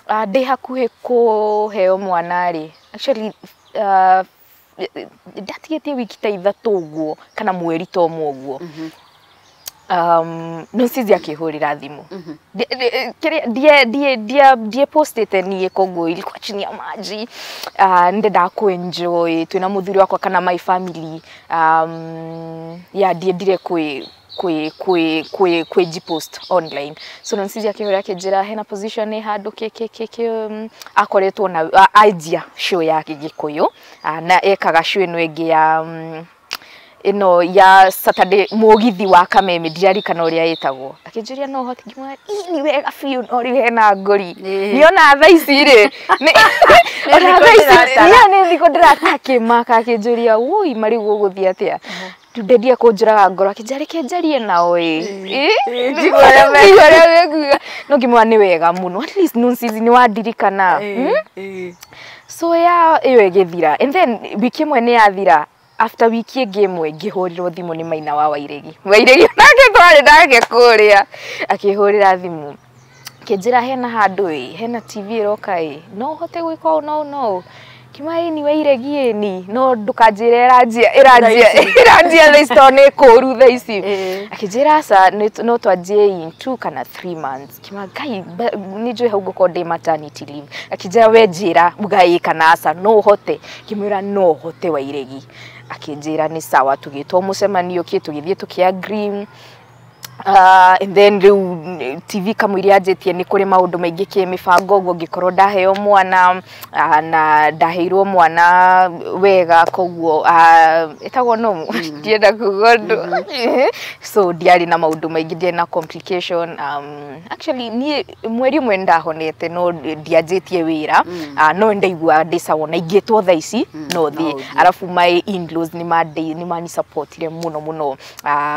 Ndĩ hakuhĩ kũheo mwana rĩ, actually ndatigĩtie wiki ta 3 ũguo kana mweri ta ũmwe ũguo, Nonsizi akĩhũrĩra thimũ. Kĩrĩa ndie postĩte niĩ, koguo ilikuwa chini ya maji. Ndendaga kuenjoy twĩna mũthuri wakwa kana my family. Yeah, ndiendire kwĩ kwĩ post online. So Nonsizi akĩhũrĩra akĩnjĩra hena position ĩ handũ kĩ akoretwo na anjia show ya Gĩkũyũ, na ekaga show ĩno ĩngĩ ya Ĩno ya Saturday mũgithi wa Kameme, ndiririkana ũrĩa ĩtagwo. Akĩnjũria no hote, ngĩmwĩra ĩ ni wega biũ, no rĩu hena ngori. Niona thaa ici rĩ, ona thaa ici nĩ thikũ ndĩrata. Akĩmaka, akĩnjũria woi marĩ gũgũthiĩ atĩa, rĩu ndendia kũnjũraga ngoro. Akĩnjĩra reke njarie nao ĩ njigue ũrĩa mekuga, no ngĩmwĩra nĩ wega mũno, at least nonsense nĩ wandirikana. So ya ĩyo ĩgĩthira, and then wiki ĩmwe nĩ yathira. After wiki ĩngĩ ĩmwe ngĩhũrĩrwo thimũ nĩ maina wa Wairegi. Wairegi nake twarĩ nake kũrĩa, akĩhũrĩra thimũ akĩnjĩra hena handũ ĩ, hena TV ĩroka ĩ, no ũhote gwĩka ũũ no ũũ no ũũ. Ngĩmwĩra ĩ ni Wairegi ĩ ni, no ndũkanjĩre ĩranjia ĩranjia ĩranjia thaa ici tondũ nĩ kũũru thaa ici. Akĩnjĩra aca, no twanjie in 2 kana 3 months. Ngĩmwĩra Ngai, nĩ njũĩ hau ngũkorwo ndĩ maternity leave. Akĩnjĩra we njĩra uga ĩ kana aca, no ũhote? Ngĩmwĩra no hote Wairegi. Akĩnjĩra nĩ sawa, tũgĩtwo mũcemanio kĩ, tũgĩthiĩ tũkĩ agree. And then rĩu TV kamũiria anjĩtie nĩ kũrĩ maũndũ maingĩ kĩ mĩbango ũguo, ngĩkorwo ndaheo mwana, na ndaheirwo mwana wega, koguo ĩtagwo no ndienda kuga ũndũ, so ndiarĩ na maũndũ maingĩ, ndiarĩ na complication. Actually niĩ mweri ũmwe nĩndahonete, no ndianjĩtie wĩra, no ndaiguaga ndĩ sawa na ingĩtwo thaa ici no thiĩ. Arabu my in-laws nĩ mani supportire mũno mũno,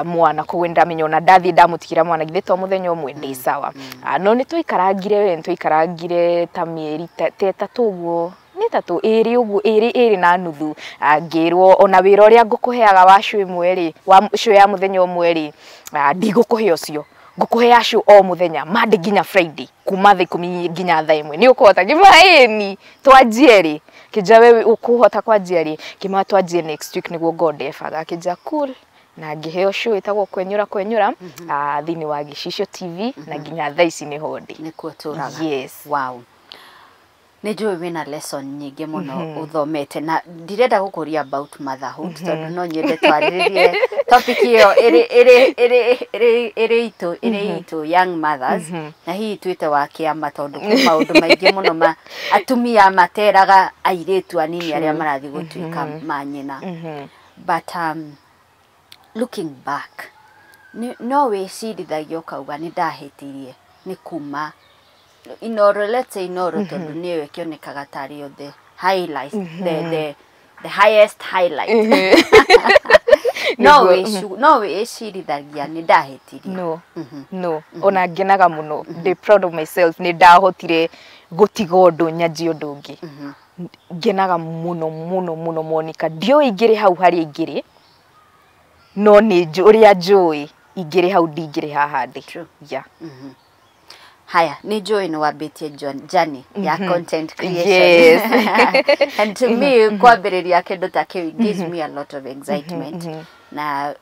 mwana koguo nĩndamenya ona ndathiĩ ndamũtigĩra mwana githĩ to mũthenya ũmwe ndĩ sawa. No nĩ twaikarangire we, nĩ twaikarangire ta mĩeri ta 3 ũguo, nĩ 3 2 ũguo, 2.5. Ngĩrwo ona wĩra ũrĩa ngũkũheaga wa show ĩmwe rĩ, wa show ya mũthenya ũmwe rĩ, ndigũkũhe ũcio, ngũkũhe show o mũthenya Monday nginya Friday kuma thaa 10 nginya thaa 1, nĩ ũkũhota? Ngĩmwĩra ĩni, twanjie rĩ? Kĩnjĩra we ũkũhota kwanjia rĩ? Ngĩmwĩra twanjie next week nĩguo ngorwo ndebanga. Akĩnjĩra cool, na ngĩheo show ĩtagwo Kwenyũra Kwenyũra, thĩinĩ wa Gĩcicio TV, na nginya thaa ici nĩho ndĩ. Nĩkuo tũraga. Yes. Wow, nĩ njũĩ wĩna lesson nyingĩ mũno ũthomete, na ndirenda gũkũria about motherhood tondũ no nyende twarĩrĩrie topic ĩyo ĩrĩ ĩrĩ ĩrĩ ĩrĩ ĩrĩ itũ ĩrĩ itũ young mothers, na hihi twĩte wa kĩama, tondũ kwĩ maũndũ maingĩ mũno ma atumia materaga airĩtu anini arĩa marathiĩ gũtuĩka manyina. But looking back, no wĩcirithagia ũkauga nĩ ndahĩtirie nĩ kuma Inoro, let's say Inoro, tondũ nĩyo ĩkĩonekaga tarĩ yo the highlight, the highest highlight, no no wĩcirithagia nĩ ndahĩtirie? No, no, ona ngenaga mũno, ndĩ proud of myself nĩ ndahotire gũtiga ũndũ nyanjie ũndũ ũngĩ. Ngenaga mũno mũno mũno, Monica. Ndiũĩ ingĩrĩ hau harĩa ingĩrĩ, no nĩ ũrĩa njũĩ ingĩrĩ hau ndingĩrĩ haha ndĩ. Yeah. Haya, nĩ njũĩ nĩ wambĩtie journey ya content creation. Yes. And to me kwambĩrĩria kĩndũ ta kĩu, it gives me a lot of excitement, na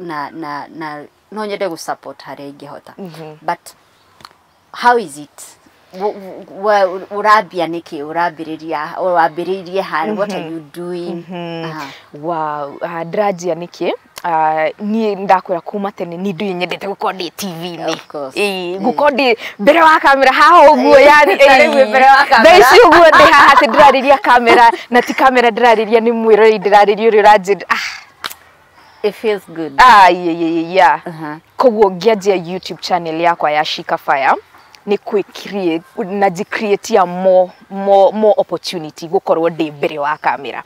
no nyende gũ support harĩa ingĩhota. But how is it? Ũrambia nĩkĩ? Ũrambĩrĩria, wambĩrĩirie ha? What are you doing? Aha. Wow, ndĩranjia nĩkĩ? Niĩ ndakwĩra kuma tene ni nduĩ nyendete gũkorwo ndĩ TV-inĩ. Of course. Ĩĩ, gũkorwo ndĩ mbere wa kamera haha ũguo, yani. Ta rĩu wĩ mbere wa kamera. Thaa ici ũguo ndĩ haha atĩ ndĩrarĩria kamera, na ti kamera ndĩrarĩria, nĩ mwĩroreri ndĩrarĩria ũrĩa ũranjĩra It feels good. Ah, yeah. Koguo ngĩanjia YouTube channel yakwa ya Shika Fire nĩ kwĩ create najicreatia more opportunity gũkorwo ndĩ mbere wa kamera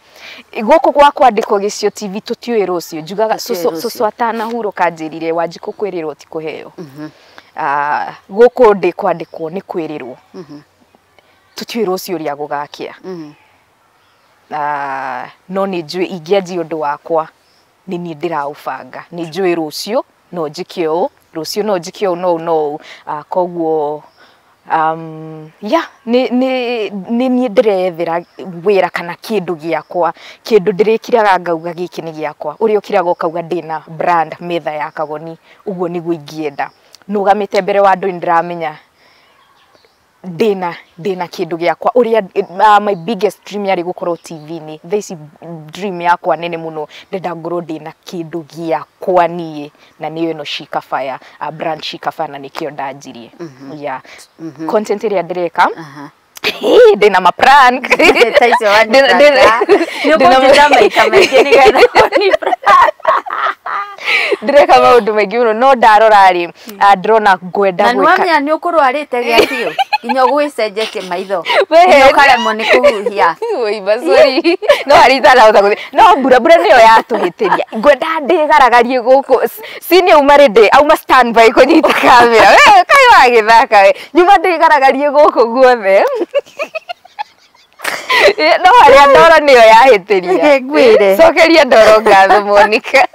gũkũ gwa kwandĩkwo Gĩcicio TV. Tũtiũĩ rũciũ, njugaga. Tũtiũĩ Cũcũ rũciũ. cũcũ atanahurũka anjĩrire Wanjikũ kwĩrĩrwo ti kũheo. Ah, gũkũ ndĩ kwandĩkwo nĩ kwĩrĩrwo, tũtiũĩ rũciũ ũrĩa gũgakĩa. Ah, no nĩ njũĩ ingĩanjia ũndũ wakwa nĩ niĩ ndĩraũbanga, nĩ njũĩ rũciũ no njĩke ũũ, rũciũ no njĩke ũũ no ũũ no ũũ. Ah, koguo yeah, nĩ niĩ ndĩrethera wĩra kana kĩndũ gĩakwa, kĩndũ ndĩrĩkiraga ngauga gĩkĩ nĩ gĩakwa, ũrĩa ũkiraga ũkauga ndĩna brand metha ya Kagoni, ũguo nĩguo ingĩenda nũgamĩte mbere wa andũ. Nĩ ndĩramenya ndĩna kĩndũ gĩakwa. Ũrĩa my biggest dream yarĩ gũkorwo TV-inĩ, thaa ici dream yakwa nene mũno ndĩrenda ngorwo ndĩna kĩndũ gĩakwa niĩ, na nĩyo ĩno Shika Fire, brand Shika Fire, na nĩkĩo ndanjirie. Yeah, content ĩrĩa ndĩreka, ndĩna ma prank. Ta icio wanipranka. Nĩ ũkũnjĩra maita maingĩ nĩgetha ũni prank. Ndĩreka maũndũ maingĩ mũno, no ndarora rĩ, ndĩrona ngwenda Na gwĩka. Nĩwamenya nĩ ũkũrwarĩte gĩa biũ nginya ũgwĩcenjetie maitho, We. nginya ũkaremwo nĩ kũhuhia. Wũimba, sorry, no harĩ itarahota gũthiĩ, no mbura mbura nĩyo yatũhĩtĩria. Ngwenda ndĩgaragarie gũkũ sini auma ready, auma standby kũnyita kamera. We kai wagĩthaka, we nyuma ndĩgaragarie gũkũ guothe. No harĩa ndoro nĩyo yahĩtĩria. Ngwĩre. Cokeria ndoro ngatho, Monica.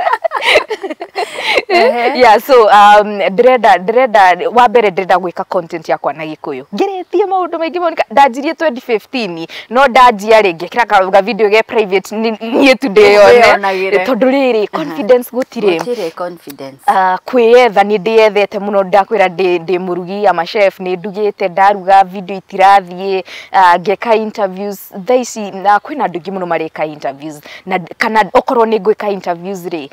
Yeah, so ndĩrenda wa mbere ndĩrenda gwĩka content yakwa na Gĩkũyũ. Ngeretie maũndũ maingĩ, Monica. Ndanjirie 2015, no ndanjia rĩ, ngĩkĩra ka video ge private niĩ tu ndĩyone, Wĩyonagĩre. tondũ rĩrĩ confidence gũtirĩ. Gũtirĩ confidence. Kwĩyetha nĩ ndĩyethete mũno. Ndakwĩra ndĩ mũrugi, ama chef, nĩ ndugĩte, ndaruga video itirathiĩ, ngeka interviews thaa ici na kwĩna andũ aingĩ mũno mareka interviews, na kana okorwo nĩ ngwĩka interviews rĩ,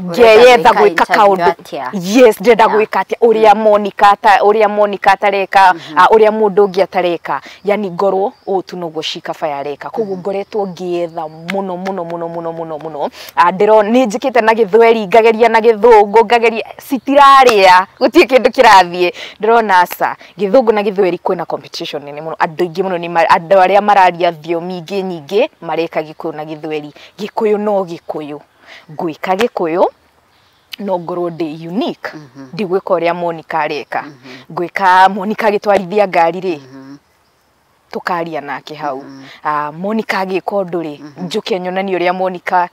ngeyetha gwĩka gwĩka interview kaũndũ. Atĩa? Yes, ndĩrenda gwĩka atĩa ũrĩa Monica ta ũrĩa Monica atareka, ũrĩa mũndũ ũngĩ atareka, yani ngorwo ũũ tu noguo Shikabaya areka. Koguo ngoretwo ngĩetha mũno mũno mũno mũno mũno mũno. Ndĩro nĩ njĩkĩte na Gĩthweri, ngageria na Gĩthũngũ, ngageria, citirarĩa, gũtirĩ kĩndũ kĩrathiĩ. Ndĩrona aca, Gĩthũngũ na Gĩthweri kwĩna competition nene mũno. Andũ aingĩ mũno nĩ andũ arĩa mararia thiomi ingĩ nyingĩ mareka Gĩkũyũ na Gĩthweri. Gĩkũyũ no Gĩkũyũ, ngwĩka Gĩkũyũ no ngorwo ndĩ unique. Ndigwĩka ũrĩa Monica areka. Ngwĩka Monica agĩtwarithia ngari rĩ, tũkaria nake hau. Monica agĩka ũndũ rĩ, njũke nyonanie ũrĩa Monica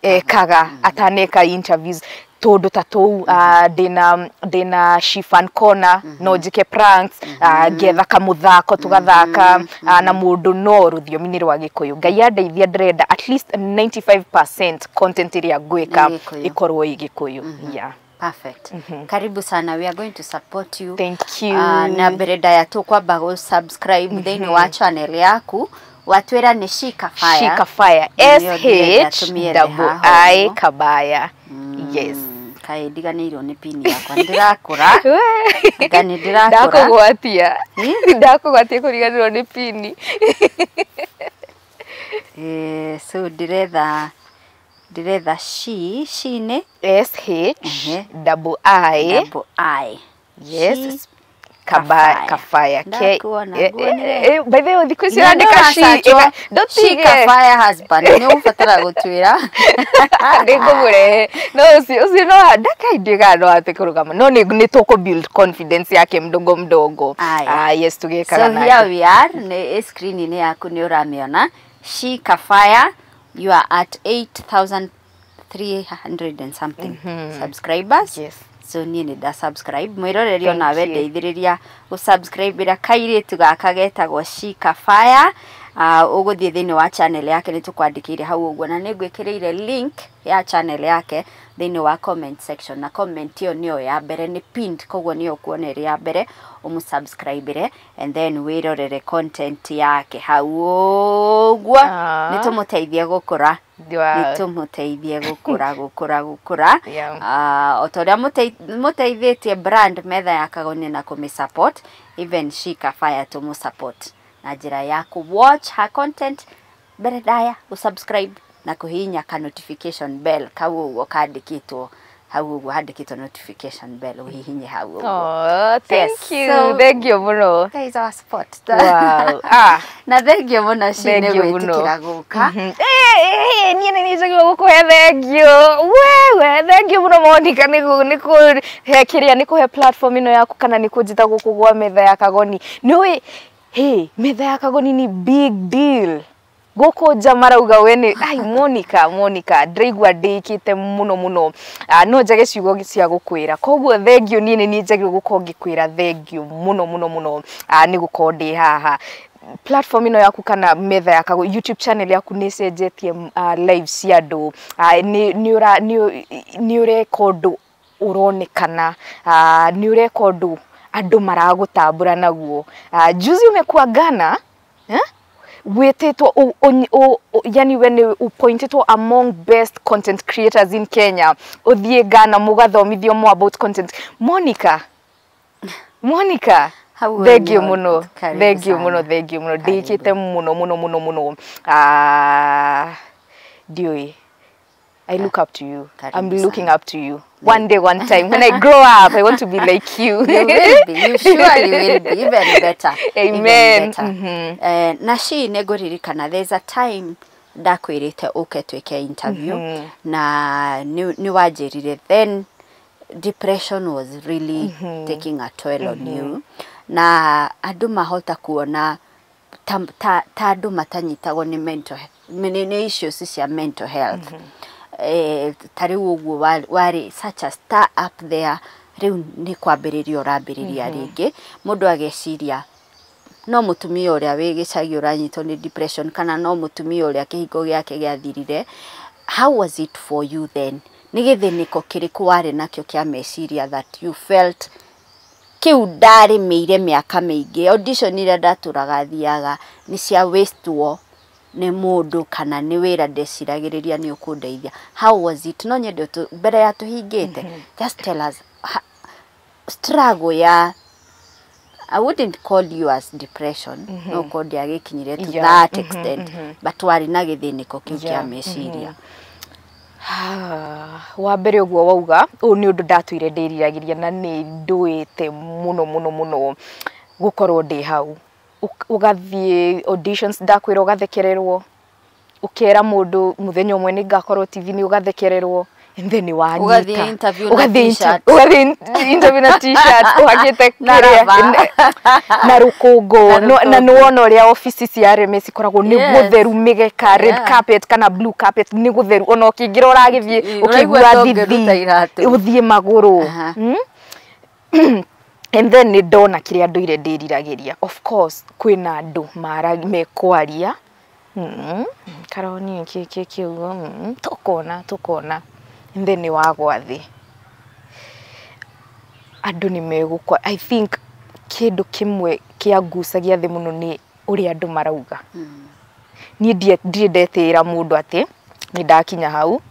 ekaga ataneka interviews, tũndũ ta tũu. Ndĩna Shifan Corner, no njĩke pranks, ngetha kamũthako tũgathaka na mũndũ, no rũthiomi-inĩ rwa Gĩkũyũ. Ngai andeithia, ndĩrenda at least 95% content ĩrĩa ngwĩka Nĩ Gĩkũyũ. ĩkorwo ĩ Gĩkũyũ, yeah. Perfect. Karibu sana. We are going to support you. Thank you. Na mbere ndaya tũkwamba gũ subscribe thĩinĩ wa channel yaku. Watwĩra nĩ Shika Fire. Shika Fire. Nĩyo S ndĩrenda H tũmĩethe double haha I ũguo. Kabaya, yes. Kaĩ ndiganĩirwo nĩ pin yakwa, ndĩrakũra. Anga nĩ ndĩrakũra. Ndakũgwatia, ndakũgwatia kũriganĩrwo nĩ pini. So ndĩretha she nĩ S H double I double I. Yes. She Kaba, Kafaya. Kafaya. K Ndakuona, nguonire. By the way, thikũ ici Nginya ũrandĩka she nĩũrasearchwo ndũtige. She Kafaya husband, nĩ ũgũbatara gũtwĩra. Nĩngũmũrehe, no ũcio no ndakaindiga, no ate kũrũgama, no nĩ tũkũ build confidence yake mdogo mdogo. Aya. Yes, tũgĩkaga So nake. here we are, nĩ screen-inĩ yaku nĩ ũramĩona. She Kafaya, you are at 8300 and something subscribers. Yes. So niĩ nĩ nda subscribe. Mwĩroreri Thank onawe you. ndeithĩrĩria gũ-subscribe-ĩra kairĩtu gaka getagwo She Kafaya. Ũgũthiĩ thĩinĩ wa channel yake, nĩ tũkwandĩkĩire hau ũguo, na nĩ ngwĩkĩrĩire link ya channel yake thĩinĩ wa comment section, na comment ĩyo nĩyo ya mbere, nĩ pinned, koguo nĩyo ũkuona ĩrĩ ya mbere. Ũmũsubscribe and then wĩrorere content yake hau ũguo. Ah. Nĩ tũmũteithie gũkũra. Wow. Nĩ tũmũteithie gũkũra, gũkũra, gũkũra. O ta ũrĩa mũteithĩtie brand metha ya Kagoni na kũmĩ support, even She Kafaya tũmũ support na njĩra ya kũ watch her content mbere ndaya, gũ subscribe na kũhihinya ka notification bell kau ũguo kandĩkĩtwo hau ũguo, handĩkĩtwo notification bell, ũhihinye hau ũguo. Oh, thank Yes, you. so- Thank you mũno. That is our support. Wow. Ah. Na thengiũ mũno She nĩ Thengiũ mũno. gwĩtĩkĩra gũka. Niĩ nĩ njagĩrĩirwo gũkũhe thengio wewe. Thengio mũno, Monica, nĩ kũhe kĩrĩa, nĩ kũhe platform ĩno yaku, kana nĩ kũnjĩta gũkũ gwa metha ya Kagoni. Nĩ ũĩ, hey, metha ya Kagoni ni big deal gũkũ nja, marauga we nĩ ai Monica. Monica, ndĩraigua ndĩkĩte mũno mũno. No njage ciugo cia gũkwĩra, koguo thengio. Niĩ nĩ niĩ njagĩrĩirwo gũkorwo ngĩkwĩra thengio mũno mũno mũno, nĩ gũkorwo ndĩ haha. Platform ĩno yaku kana metha ya Kago YouTube channel yaku nĩ ĩcenjetie lives cia andũ. Nĩ ũreka ũndũ ũronekana, nĩ ũreka ũndũ andũ maragũtambũra naguo. Juzi umekuwa Ghana, eh? Wĩtĩtwo yani we nĩ appointed among best content creators in Kenya. Ũthiĩ Ghana mũgathomithio more about content. Monica, Monica, Hau thengio nĩho. Mũno. Karibu Thengio sana. Mũno, thengio mũno. Karibu. Ndĩkĩte mũno mũno mũno mũno. Ndiũĩ, I look up to you. Karibu I'm looking sana. Up to you. One day, one time, when I grow up, I want to be like you. You will be. You surely will be. Even better. Amen. Even better. Na shi nĩ ngũririkana there's a time ndakwĩrĩte ũke twĩke interview na nĩ wanjĩrire then depression was really taking a toll on you, na andũ mahota kuona ta andũ matanyitagwo nĩ mental nĩ issues cia mental health. Ta rĩu ũguo warĩ such a star up there, rĩu nĩ kwambĩrĩria ũrambĩrĩria rĩngĩ, mũndũ ageciria no mũtumia ũrĩa wĩ gĩcagi ũranyitwo nĩ depression, kana no mũtumia ũrĩa kĩhiko gĩake gĩathirire. How was it for you then? Nĩ gĩthĩnĩko kĩrĩkũ warĩ nakĩo kĩa meciria that you felt kĩu ndarĩmĩire mĩaka mĩingĩ, audition iria ndatũraga thiaga nĩ cia waste-wo nĩ mũndũ kana nĩ wĩra ndeciragĩrĩria nĩ ũkũndeithia? How was it? No nyende mbere ya tũhingĩte, just tell us struggle ya, I wouldn't call you as depression, no korwo ndiagĩkinyire to that extent, but warĩ na gĩthĩnĩko kĩu kĩa meciria. Wa mbere ũguo wauga, ũyũ nĩ ũndũ ndatũire ndĩriragĩria na nĩ ndũĩte mũno mũno mũno gũkorwo ndĩ hau. Ũgathiĩ auditions, ndakwĩra, ũgathekererwo, ũkera mũndũ mũthenya ũmwe nĩ ngakorwo TV-inĩ, ũgathekererwo, and then nĩ wanyita. Ũgathiĩ interview na Ũgathiĩ t-shirt. Ũgathiĩ interview na t-shirt ũhakĩte Na kĩrĩa raba. Na rũkũngũ. Na Na rũkũngũ. nĩ wona ũrĩa obici cia arĩmi cikoragwo nĩ gũtheru, mĩgeka red carpet kana blue carpet nĩ gũtheru, ona ũkĩingĩra ũragĩthiĩ ũraigua ũkĩigua ta ũngĩruta thithi iratũ. ũthiĩ magũrũ. And then nĩ ndona kĩrĩa ndũire ndĩriragĩria. Of course kwĩna andũ mara mekwaria, karoni kĩ kĩ kĩ ũguo, tũkona tũkona, and then nĩ wagwa thĩ, andũ nĩ megũkwa. I think kĩndũ kĩmwe kĩangucagia thĩ mũno nĩ ũrĩa andũ marauga. Niĩ ndirĩ ndetĩĩra mũndũ atĩ nĩ ndakinya hau,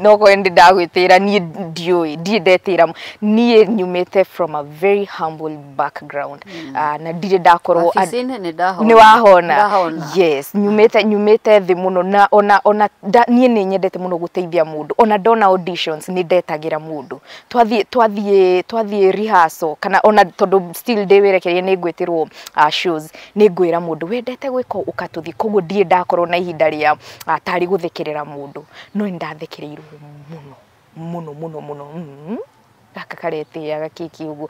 no korwo nĩ ndagwĩtĩĩra, niĩ ndiũĩ, ndirĩ ndetĩĩra. Niĩ nyumĩte from a very humble background. Ah, na ndirĩ ndakorwo Wabici-inĩ nĩ ndahona. Nĩ wahona? Ndahona. Yes, nyumĩte thĩ mũno, na ona niĩ nĩ nyendete mũno gũteithia mũndũ. Ona ndona auditions nĩ ndetagĩra mũndũ, twathiĩ rehearsal, kana ona tondũ still ndĩ wĩrekerie nĩ ngwĩtĩrwo shows, nĩ ngwĩra mũndũ wendete gwĩka ũka tũthiĩ. Koguo ndirĩ ndakorwo na ihinda rĩa tarĩ gũthekerera mũndũ, no nĩ ndathekereirwo mũno mũno mũno mũno. Gaka karetĩaga kĩkĩ ũguo.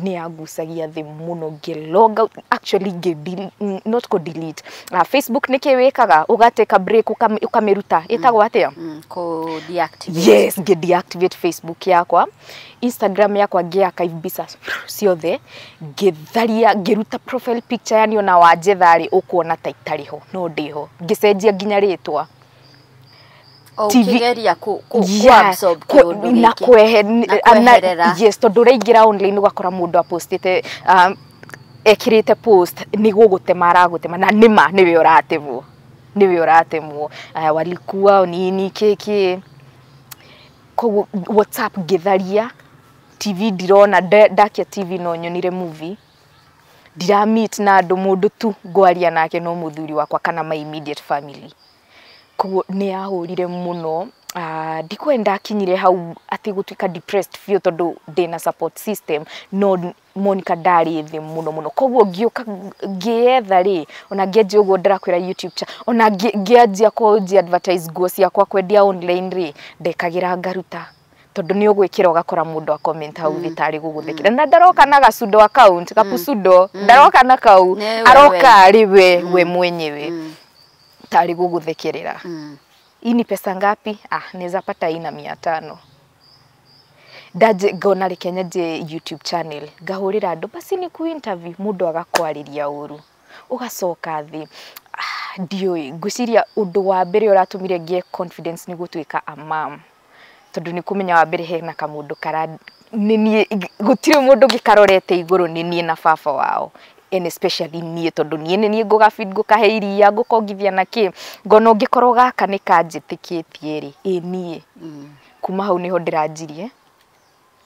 Nĩ yangucagia thĩ mũno, ngĩ log out, actually ngĩ not kũ delete Facebook. Nĩ kĩ wĩkaga ũgateka break, ũkamĩruta, ĩtagwo atĩa? Kũ deactivate. Yes, ngĩ deactivate Facebook yakwa, Instagram yakwa, ngĩ archive mbica ciothe, ngĩtharia, ngĩruta profile picture, yani ona wanjetha rĩ, ũkuona ta itarĩ ho, no ndĩho. Ngĩcenjia nginya rĩtwa. O TV ũkĩgeria ku absorb kĩũndũ na gĩkĩ. Na kweherera. Yes, tondũ ũraingĩra online ũgakora mũndũ apostĩte, ekĩrĩte post nĩ gũgũtema aragũtema, na nĩma nĩwe ũratemwo, nĩwe ũratemwo, walikuwa nini kĩkĩ. Koguo WhatsApp ngĩtharia, TV ndirona, ndakia TV no nyonire movie, ndira meet na andũ, mũndũ tu ngwaria nake no mũthuri wakwa kana my immediate family. Koguo nĩ yahũrire mũno. Ndikũĩ ndakinyire hau atĩ gũtuĩka depressed biũ tondũ ndĩna support system, no Monica ndarĩ thĩ mũno mũno. Koguo ngĩũka ngĩetha rĩ, ona ngĩanjia ũguo ndĩrakwĩra YouTube ona ngĩanjia kũnjia advertise nguo ciakwa kwendia online rĩ, ndekagĩra ngaruta, tondũ nĩ ũgwĩkĩra ũgakora mũndũ a comment hau thĩ tarĩ gũgũthekera, na ndaroka na gacundo account gapucundo, ndaroka na kau. Nĩ we. Aroka arĩ we mwenyewe tarĩ gũgũthekerera. Hii ni pesa ngapi? Ah, naweza pata hii na 500. Ndaje ngona reke nyanjie YouTube channel, ngahũrĩra andũ basi ni ku interview, mũndũ agakwarĩria ũru, ũgacoka thĩ. Ah, ndiũĩ, ngwĩciria ũndũ wa mbere ũratũmire ngĩe confidence nĩ gũtuĩka a mom, tondũ nĩ kũmenya wa mbere hena kamũndũ kara nĩ niĩ, gũtirĩ mũndũ ũngĩ karorete igũrũ, nĩ niĩ na baba wao, and especially niĩ, tondũ niĩ nĩ niĩ ngũgabid, ngũkahe iria, ngũkongithia na kĩ. Ngona ũngĩkorwo gaka nĩ kanjĩtĩkĩtie rĩ, ĩ niĩ kuma hau nĩho ndĩranjirie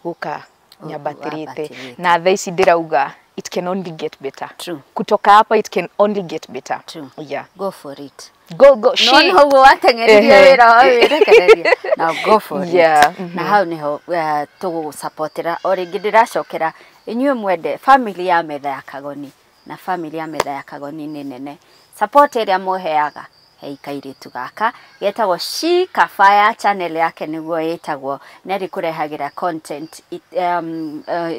gũka nyambatĩrĩte. Wambatĩrĩte. Na thaa ici ndĩrauga it can only get better. True. Kutoka hapa it can only get better. True. Yeah. Go for it. Go go she. No nĩho wateng'eririe wĩra wa wĩrekereria. Now go for it. Na hau nĩho tũgũgũsupportera. O rĩngĩ ndĩracokera inyuĩ mwende family ya Metha ya Kagoni, na family ya Metha ya Kagoni nĩ nene. Support ĩrĩa mũheaga hei kairĩtu gaka getagwo She Kafaya, channel yake nĩguo ĩtagwo, na ĩrĩkũrehagĩra content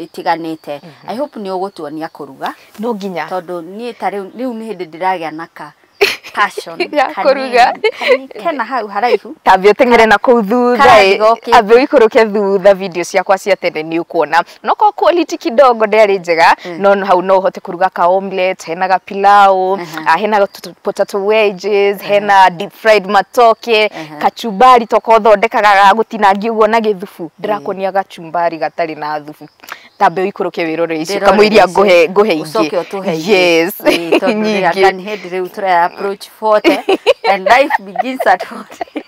itiganĩte. I hope nĩ ũgũtuonia kũruga. No nginya. Tondũ niĩ ta rĩu nĩ hĩndĩ ndĩragĩa na ka passion ya kũruga. Kena hau haraihu. Tambia ũteng'ere na kũu thutha, ambia ũikũrũke thutha video ciakwa cia tene nĩ ũkuona. No ko quality kidogo ndĩarĩ njega, no hau no ũhote kũruga ka omelette, hena ga pilau, hena potato wedges, hena deep fried matoke, kachumbari toko thondekaga ga gũtinangia ũguo na gĩthubu. Ndĩrakuonia gachumbari gatarĩ na thubu. Tambia ũikũrũke wĩrore icio, kamũiria ngũhe ingĩ. Ũcoke ũtũhe ingĩ. Yes. Nyingĩ. Hĩndĩ rĩu tũraya approach 40 and life begins at 40.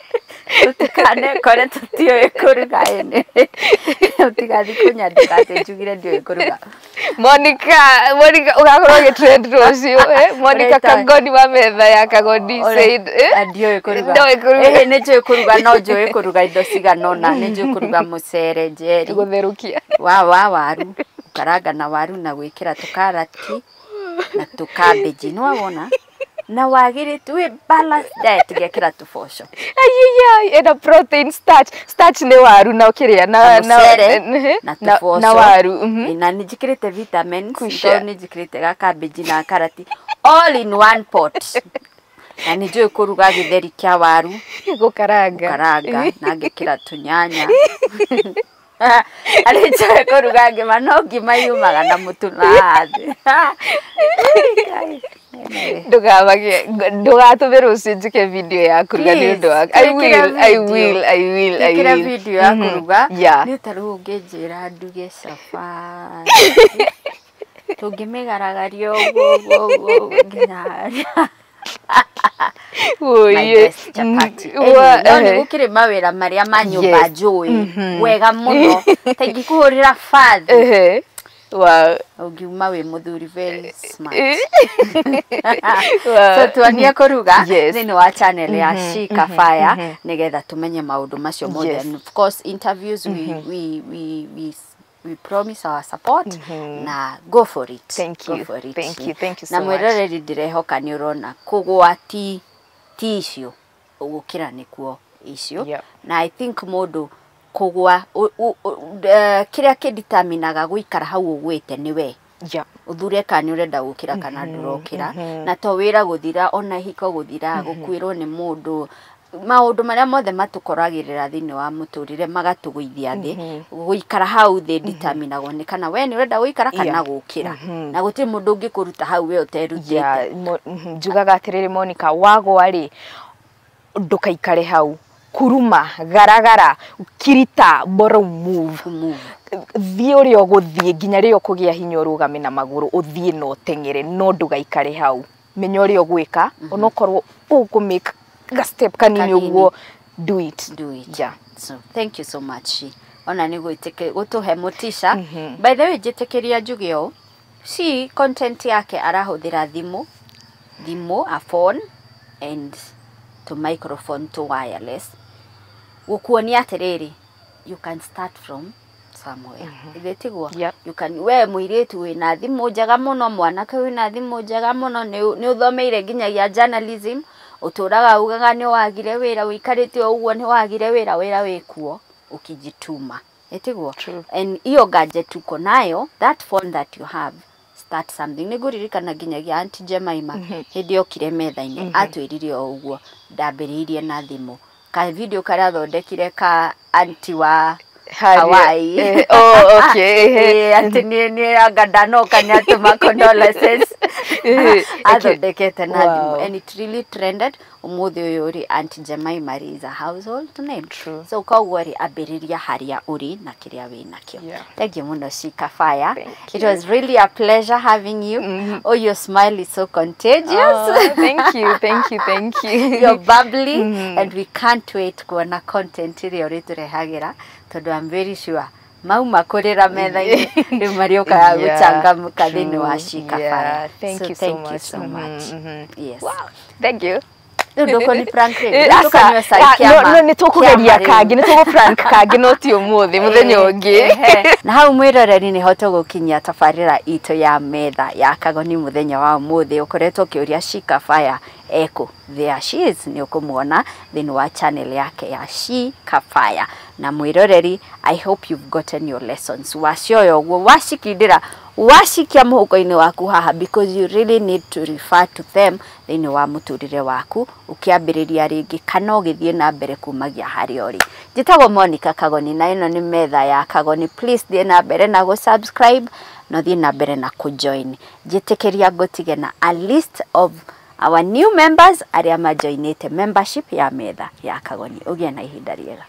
Tũtikanekore tũtiũĩ kũruga ĩnĩ. Ũtigathiĩ kũnyandĩka atĩ njugire ndiũĩ kũruga. Monica ũgakorwo ũgĩtrend rũciũ. Monica Kagoni wa Metha ya Kagoni said ndiũĩ kũruga. Ĩhĩ nĩ njũĩ kũruga, no njũĩ kũruga indo cigana ũna. Nĩ njũĩ kũruga mũcere, njeri. Gũtherũkia. Wa waru. Gũkaranga na waru na gwĩkĩra tũkarati na tũkambĩnji. Nĩ wawona? Na wagĩrĩte wĩ balanced diet ngekĩra tũboco. Ayayay, ena protein starch. Starch nĩ waru na ũkĩrĩa na mũcere na tũboco na waru. Na nĩ njĩkĩrĩte vitamins, tondũ nĩ njĩkĩrĩte gakambĩnji na karati all in one pot. Na nĩ njũĩ kũruga gĩtheri kĩa waru, gũkaranga na ngekĩra tũnyanya. Arĩ njũĩ kũruga ngima, no ngima yumaga na mũtu na thĩ. Ndũgatũme rũciũ njĩke video ya kũruga nĩ ũndũ wa I will. Njĩkĩre video ya kũruga. Nĩ ta rĩu ũngĩnjĩra nduge cabaci, tũngĩmĩgaragaria ũguo ũguo nginya harĩa. My best chapati. No nĩ gũkĩrĩ mawĩra marĩa ma nyũmba njũĩ wega mũno, ta ingĩkũhũrĩra bathi. Wow. Ũngiuma wĩ mũthuri very smart. So tuonie kũruga thĩinĩ wa channel ya She Kafaya nĩgetha tũmenye maũndũ macio mothe. And of course interviews we promise our support na go for it. Thank you. Go for it. Thank you. Thank you so much. Na mwĩroreri ndĩrehoka nĩ ũrona kũgũa ti icio gũkĩra nĩkuo icio. Na I think mũndũ kũgũa kĩrĩa kĩditaminaga gũikara hau ũgwĩte nĩ we. Ũthure kana nĩ ũrenda gũkĩra kana ndũrokĩra. Na to wĩra gũthira, ona ihiko gũthira, gũkuĩrwo nĩ mũndũ, maũndũ marĩa mothe matũkoragĩrĩra thĩinĩ wa mũtũrĩre magatũgũithia thĩ. Gũikara hau thĩ ditaminagwo nĩ kana we nĩ ũrenda gũikara kana gũkĩra. Na gũtirĩ mũndũ ũngĩkũruta hau we ũterutĩte. Njugaga atĩrĩrĩ Monica, wagwa rĩ ndũkaikare hau. Kuruma, garagara, kirita, bora move. Thiĩ ũrĩa ũgũthiĩ nginya rĩrĩa ũkũgĩa hinya ũrũgame na magũrũ, ũthiĩ na ũteng'ere, no ndũgaikare hau. Menya ũrĩa ũgwĩka, onokorwo ũkũ make ga step kanini ũguo, do it. Do it. Yeah. So thank you so much. Ona nĩ gũtũhe motisha. By the way, njĩtĩkĩria njuge ũũ, she content yake arahũthĩra thimũ, a phone and to microphone to wireless. Gũkuonia atĩrĩrĩ, you can start from somewhere. Ithe tiguo? You can, we mũirĩtu wĩna thimũ njega mũno, mwanake wĩna thimũ njega mũno, nĩ ũthomeire nginyagia journalism, ũtũraga ugaga nĩ wagire wĩra, ũikarĩte o ũguo nĩ wagire wĩra, wĩra wĩkuo ũkijituma. Ĩtiguo? And iyo gadget uko nayo, that phone that you have, start something. Nĩ ngũririkana nginyagia Aunty Jemima hĩndĩ yokire metha-inĩ, atwĩrire o ũguo, ndambĩrĩirie na thimũ. Ka video karĩa athondekire ka aunty wa Hawaii. Oh, okay. Aunty nĩ anga ndanoka nĩ atũma condolences. Athondekete na thimũ and it really trended. Ũmũthĩ ũyũ rĩ, Aunty Jemima is a household name. True. So koguo rĩ, ambĩrĩria harĩa ũrĩ na kĩrĩa wĩ nakĩo. Thank you mũno She Kafaya. It was really a pleasure having you. Oh, your smile is so contagious. Oh, thank you, thank you, thank you. You're bubbly and we can't wait kuona content ĩrĩa ũrĩtũrehagĩra, tondũ I'm very sure mauma kũrĩra metha-inĩ rĩu marĩũkaga gũcangamũka thĩinĩ wa She Kafaya. Thank you so much. Yes. Wow. Thank you. Rĩu ndũkũni prank rĩngĩ. Eh, Rĩu aca, tũkanyua cai ah, kĩama. no nĩ tũkũgeria Kĩama rĩu. kangĩ, nĩ tũgũ prank kangĩ, no ti ũmũthĩ, mũthenya ũngĩ. Ehe. Na hau mwĩroreri nĩho tũgũkinyia tabarĩra itũ ya Metha ya Kagoni mũthenya wa ũmũthĩ. Ũkoretwo ũkĩũria Shika Fire ekũ? There she is, nĩ ũkũmuona thĩinĩ wa channel yake ya Shika Fire. Na mwĩroreri, I hope you've gotten your lessons. Wacioya ũguo, wacikindĩra, wacikia mũhuko-inĩ waku haha, because you really need to refer to them thĩinĩ wa mũtũrĩre waku ũkĩambĩrĩria rĩngĩ kana ũgĩthiĩ na mbere kumagia harĩa ũrĩ. Njĩtagwo Monica Kagoni na ĩno nĩ Metha ya Kagoni. Please thiĩ na mbere na gũ-subscribe na ũthiĩ na mbere na kũ-join. Njĩtĩkĩria ngũtige na a list of our new members arĩa majoinĩte membership ya Metha ya Kagoni. Ũgĩe na ihinda rĩega.